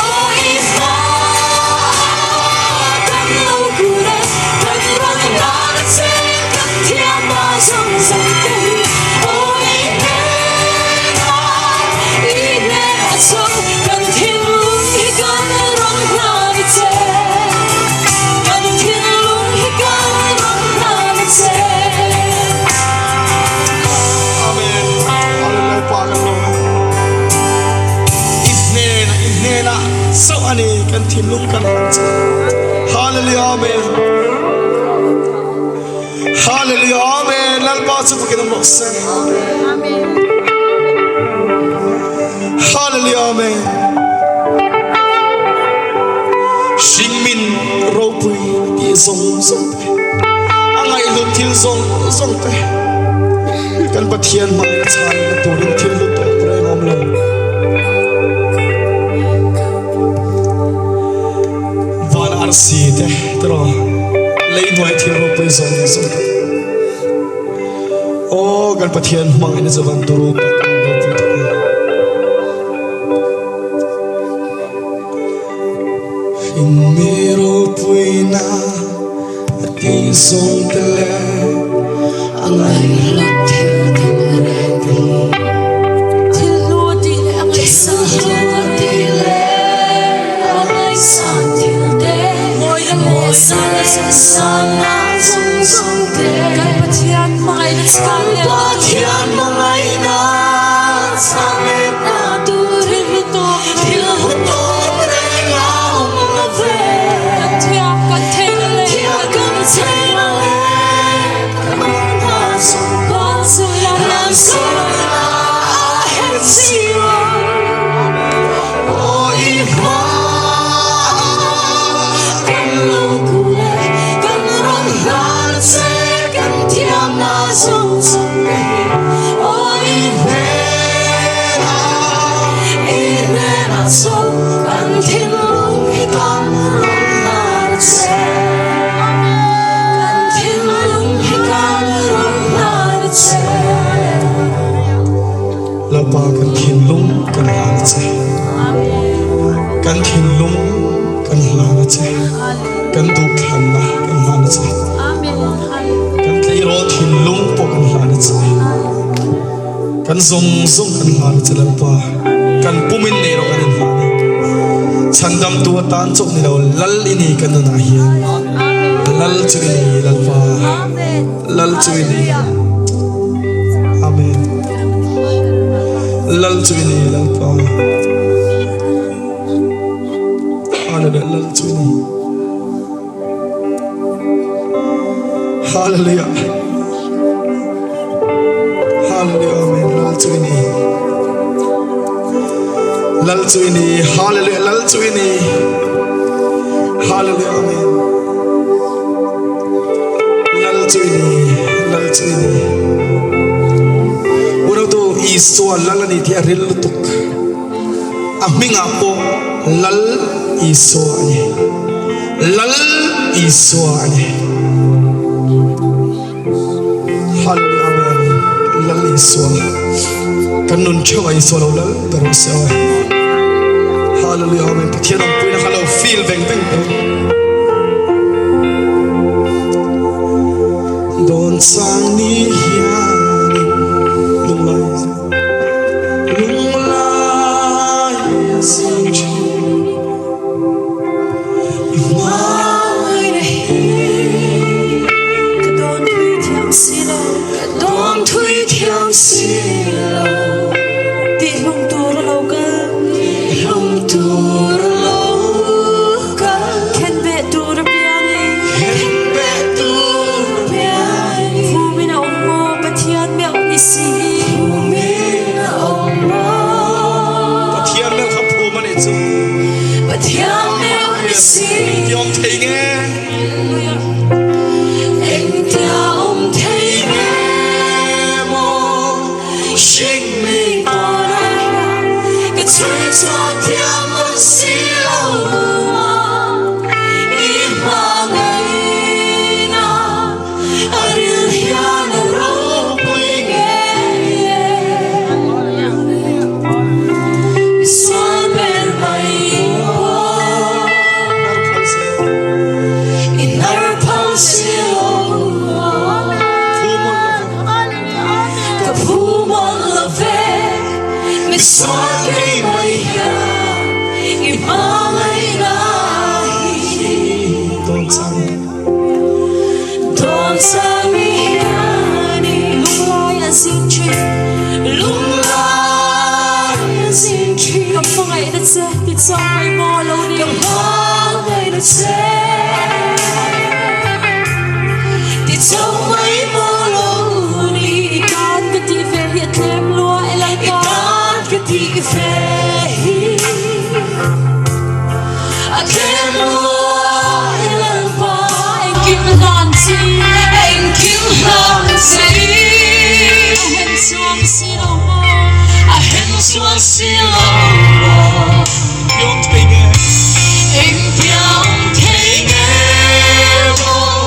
Aw i hma kan lo kun e Kan rawn hlan che Kan thiamna zawng zawng te hi Aw i hnenah i hnenah chuan kan thinlung hi kan rawn hlan che Kan thinlung hi kan rawn hlan che Amen. Hallelujah pa kan lawm e. I hnenah i hnenah chauh a ni kan thinlung kan hlan che. Hallelujah Amen. Hallelujah Amen. Lalpa chu fakin awm rawh se. Hallelujah Amen. Hringmin ropui tih zawng zawng te a ngaihhlut thil zawng zawng te kan Pathian hmangaihna chhanna turin thil hlu tawp reng a awm lo. Van arsi te tiraw lei hnuai thil ropui zawng zawng te aw kan Pathian hmangaihna chu van turu tak van ropui tak em. Hringmi ropuina a tih zawng te le a ngaihhlut thil tin reng te hi. Thil hlu a tih leh a ngaihsan Thil hlu a tih leh a ngaihsan thil te Mawina leh Mawina leh sanna zawng zawng te Kan Pathian hmangaihna Kan chhan leh na tur Pathian hmangaihna chhan leh na tur Thil hlu tawp Thil hlu tawp reng a awm lo ve Kan thiam kan theihna leh Thiam kan theihna leh kan nunna zawng Hlan sawi la Hlan sawi la a hen si lo Aw i hma kan lo kun e Kan zawng zawng kan hlan a che Lalpa. Kan pumin nei rawh kan inhlan e. Chhandamtu atan chauh ni lo Lal i ni kan nunah hian. Lal chu i ni Lalpa. Lal chu i ni. Amen. Lal chu i ni Lalpa. Hallelujah. Lal chu i ni. Hallelujah. Hallelujah. Amen. Lal chu i ni. Lal chu i ni. Hallelujah. Lal chu i ni. Hallelujah. Amen. Lal chu i ni. Lal chu i ni. Unautu Isua lal a ni tih a ril lutuk. A hmingah pawh Lal Isua a ni. Lal Isua a ni. Hallelujah Amen. Lal Isua. Kan nun theuh a Isua lo lal ber rawh se aw. Hallelujah Amen. Pathian awmpuina kha lo feel veng veng teh u. Dawn sang ni hianin lunglai lunglai a zing thin. Pathian meuh kha phum a nih chu. Pathian meuh ni si. Engtia awm thei nge? Engtia awm thei nge maw? Hring mi tawnah hian ka chhui chhuak thiam mawlh si lo a, i hmangaihna a ril hian a ropui ngei e. I sual ber mai pawh i hnar phal si lo ka phu mawlh lo ve. Mi sual kei mai hian i hmangaihna hi. Dawn chang i hian i lunglai a zin thin, lunglai a zin thin. Ka hmangaihna che ti chang mai maw lo ni. Ka hmangaihna che ti chang mai maw lo ni. I tan ka tih ve hi a tlem lua e Lalpa. I tan ka tih ve hi a tlem lua e Lalpa. Engkim hlan chi, engkim hlan chi. A hen chuang si lo maw, a hen chuang si lo maw. Engtiang thei nge? Engtiang thei nge maw?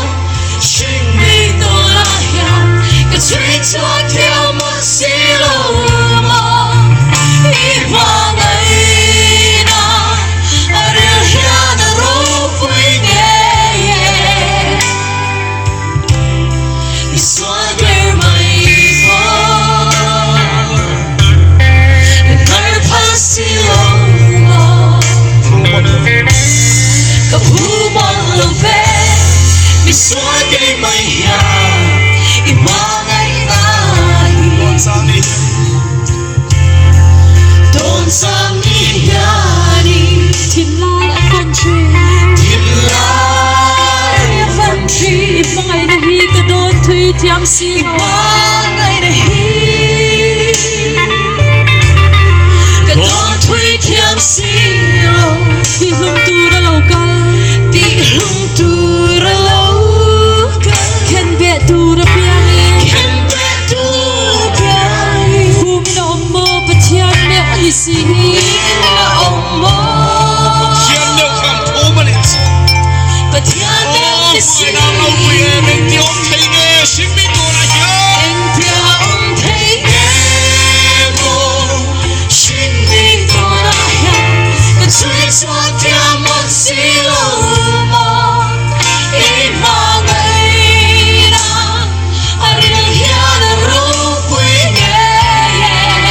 Hring mi tawnah hian ka chhui chhuak thiam mawlh si lo maw? I hmangaihna a ril hian a ropui ngei e. I sual ber mai pawh hnar phal si lo maw? Ka phu mawlh lo ve, mi sual kei mai hian i hmangaihna hi. Dawn chang ni hian i thinlai a fan thin. Thinlai a fan thin. I hmangaihna hi ka dawn thui thiam si lo. I hmangaihna hi ka dawn thui thiam si lo. Tihhlum tur a lo kal. Tihhlum tur a lo kal. Khenbeh tur a piang i. Khenbeh tur a piang i. Phumin a awm maw Pathian meuh a ni si hi. Phumin a awm maw. Pathian meuh kha an phum a nih chu. Pathian meuh a ni si. Aw hmangaihna ropui em engtia awm thei nge hringmi turah hian. Engtia awm thei nge maw hringmi turah hian ka chhui chhuak thiam mawlh si lo maw i hmangaihna a ril hian a ropui ngei e.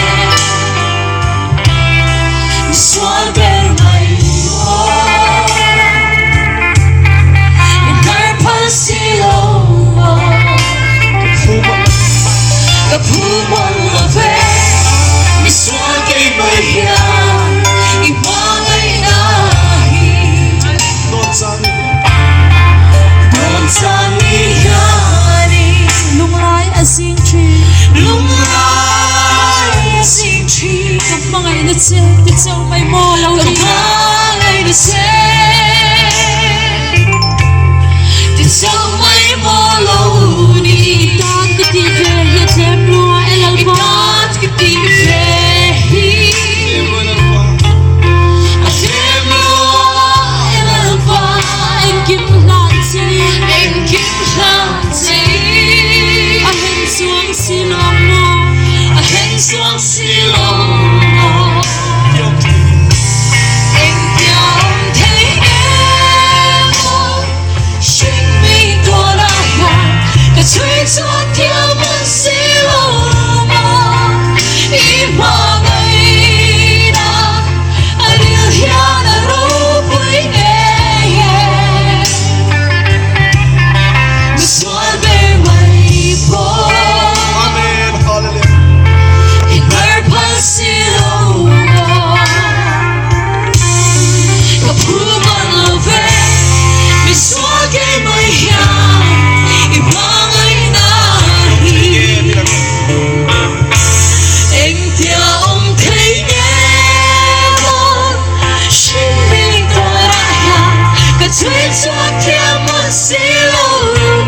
hmangaihna che ti chauh mai maw lo ni. Ka hmangaihna che ti chauh mai maw lo ni. I tan ka tih ve hi a tlem lua e Lalpa. I tan ka tih ve hi a tlem lua e Lalpa. Engkim hlan che engkim hlan che a hen chuang si lo maw a hen chuang si lo maw engtia awm thei emaw hringmi tuarah hian ka chhui chuan thiam an si lo maw i hmangaihna a ril hian a ropui ngei e. Misual ber mai pawh. Amen. Hallelujah. I hmar phal si lo maw? Ka phu man lo ve, misual kei mai hian i hmangaihna hi. Engtia awm thei nge maw? Hrinmi tuarah hian ka chhui chhuak thiam a si lo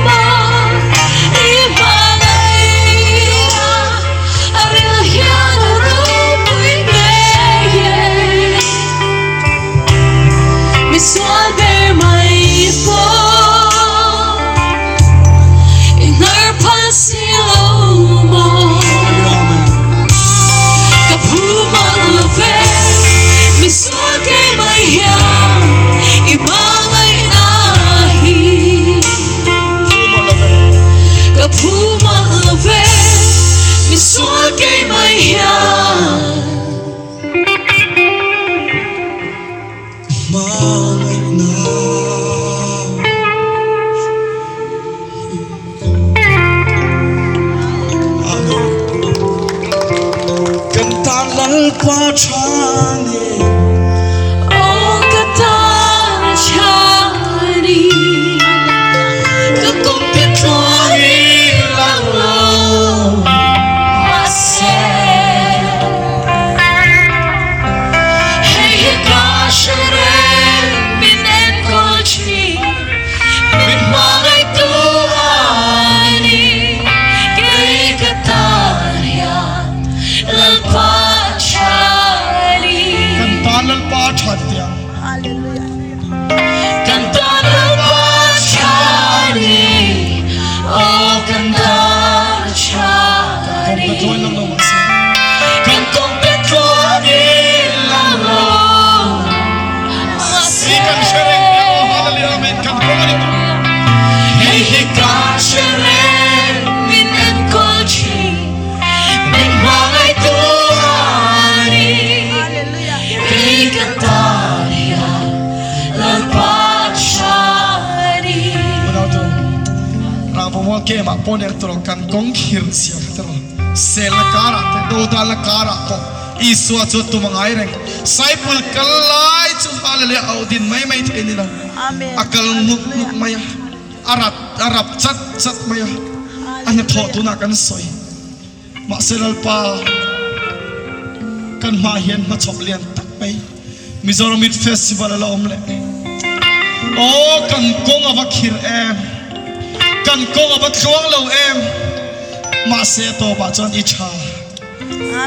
maw? I hmangaihna a ril hian a ropui ngei e. Misual ber mai pawh i hnar phal si lo maw? Ka phu mawlh lo ve, misual kei mai hian i hmangaihna hi. Ka phu mawlh lo ve, misual kei mai hian. Hmangaihna Amen. Kan tan Lalpa tha ni. Aw ka tan tha ni. Ka kawng te tluangin lang lo mahse. Hei hi ka hre reng min enkawl thin min hmangaihtu a ni. Kei ka tan hian Lalpa tha ni. Kan tan Lalpa tha ti ang. Kan tan Lalpa tha ni. Aw kan tan tha ni. Kan kawng te tluangin lang lo mahse. Hei hi ka hre reng min enkawl thin min hmangaihtu a ni. Kei ka tan hian Lalpa tha ni. Rangvamual game ah pawh nia tawrh kan kawng khir siam kha tawrh selna karah te dodalna karah pawh Isua chu tum a ngai reng Saipul kal lai chu hallelujah a audin mai mai thei ni lo a kal nguk nguk mai a a rat a rap chat chat mai a a hnathawh tunah kan sawi Mahse Lalpa kan hma hian hmachhawp lian tak mai Mizoram Youth Festival a la awm leh. Aw kan kawng a va khir em, kan kawng a va tluang lo em, mahse a tawpah chuan i tha.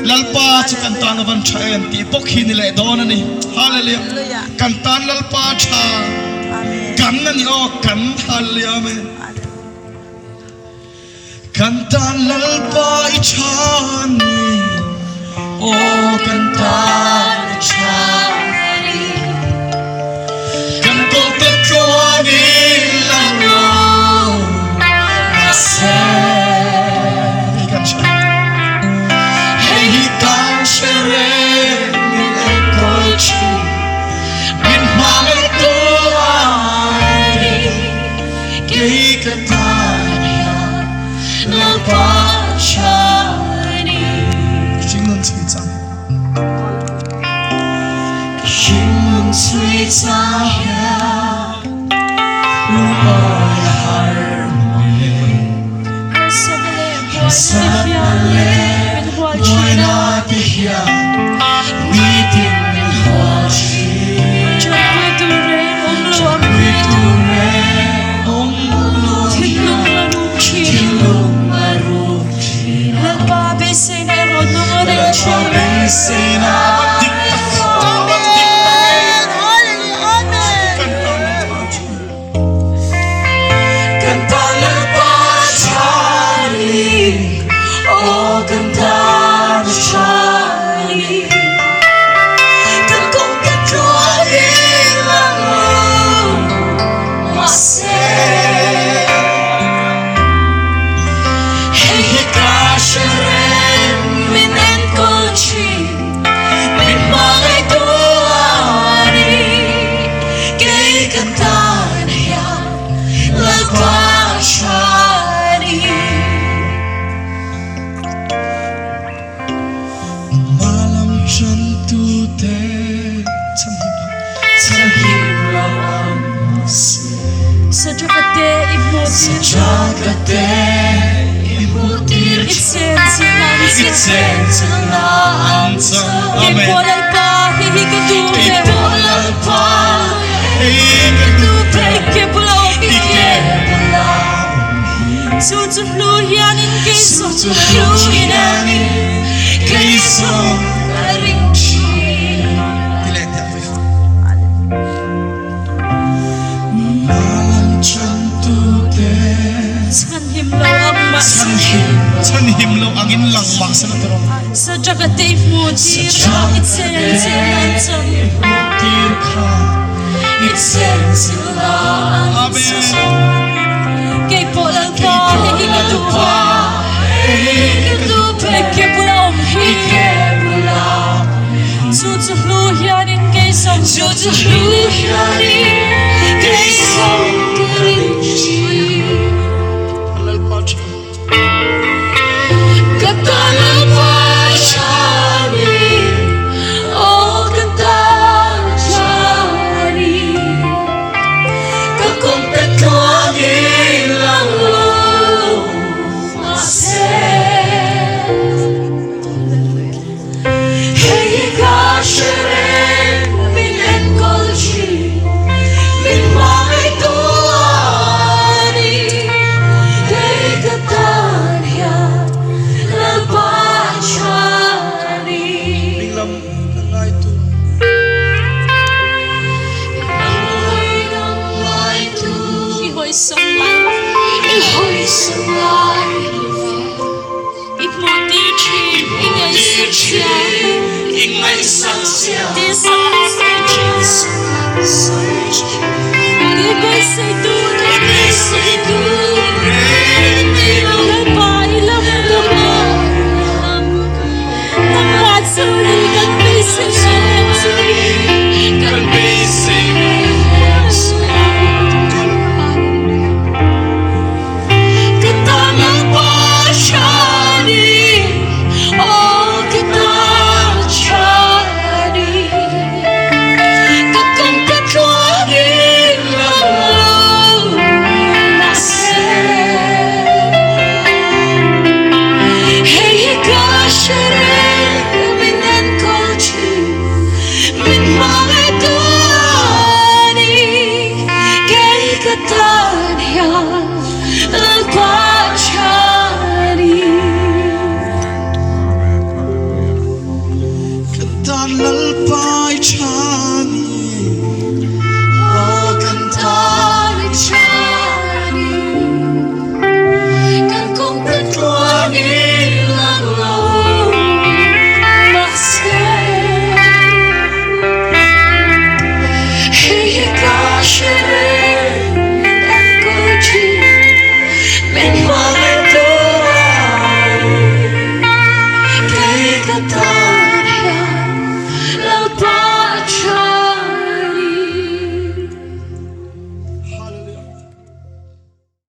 Lalpa chu kan tan a van tha em tih bawk hi ni leh dawn a ni. Hallelujah. Kan tan Lalpa tha. Kan a ni aw kan. Hallelujah Amen. Kan tan Lalpa i tha ni, aw kan tan i tha ni. Kan kawngte tluangin lang lo mahse kan hre. Hei hi kan hre reng min enkawl thin, min hmangaihtu a ni. Kei ka tan hian Lalpa tha ni. Hringnun chhui chang. Hringnun chhui chang hian lungawi a har mai. Harsatna leh buaina te hian min hual thin a. hmuh tir Sadraka te i hmuh tir I chen chilh an I chen chilh an chang. Kei Amen. pawh Lalpa hei hi ka duh Kei ber. pawh Lalpa hei hi ka duh ber. I ke bula awm I hi. ke bula awm hi. Chu chu hlu hianin kei Chu zawng chu ka hlu ring hianin kei zawng ka ring thin. Ti leh teh ang. Nunna lam chantute. Chhanhim lo ang mah Chhanhim, chhanhim lo angin lang mah sela ti rawh. Sadraka te i hmuh tir kha, i chen chilh an chang. I hmuh tir kha, i chen chilh an chang. Kei pawh Lalpa, Kei pawh hei hi ka duh Lalpa, ber. hei hi ka duh ber. I ke bula awm hi. I ke bula awm hi. Chu chu hlu hianin kei zawng Chu chu hlu hianin kei zawng ka ring thin. Lalpa tha. Ka tan Lalpa tha ni, aw ka tan tha ni. Ka kawngte tluangin lang lo mahse. Hei hi ka hre reng, min enkawl thin, min hmangaihtu a ni. Kei ka tan hian Lalpa tha ni. Min lam ka ngaitu. I hawisan lai, i hawisan lai lova. I hmuh tir thin, i ngaihsak sia. I ngaihsak sia. Ti sak an sawi thin. Sak an sawi thin. I beisei tur. I beisei tur reng nei lo. Lalpa i lam lalpa i lam. Nangmah chu ni kan beisei mek chu. Kan beisei mek chu. Ka tan Lalpa tha ni, aw ka tan tha ni. Ka kawngte tluangin lang lo mahse. Hei hi ka hre reng, min enkawl thin, min hmangaihtu a ni. Kei ka tan hian Lalpa tha ni. Ka tan Lalpa i tha.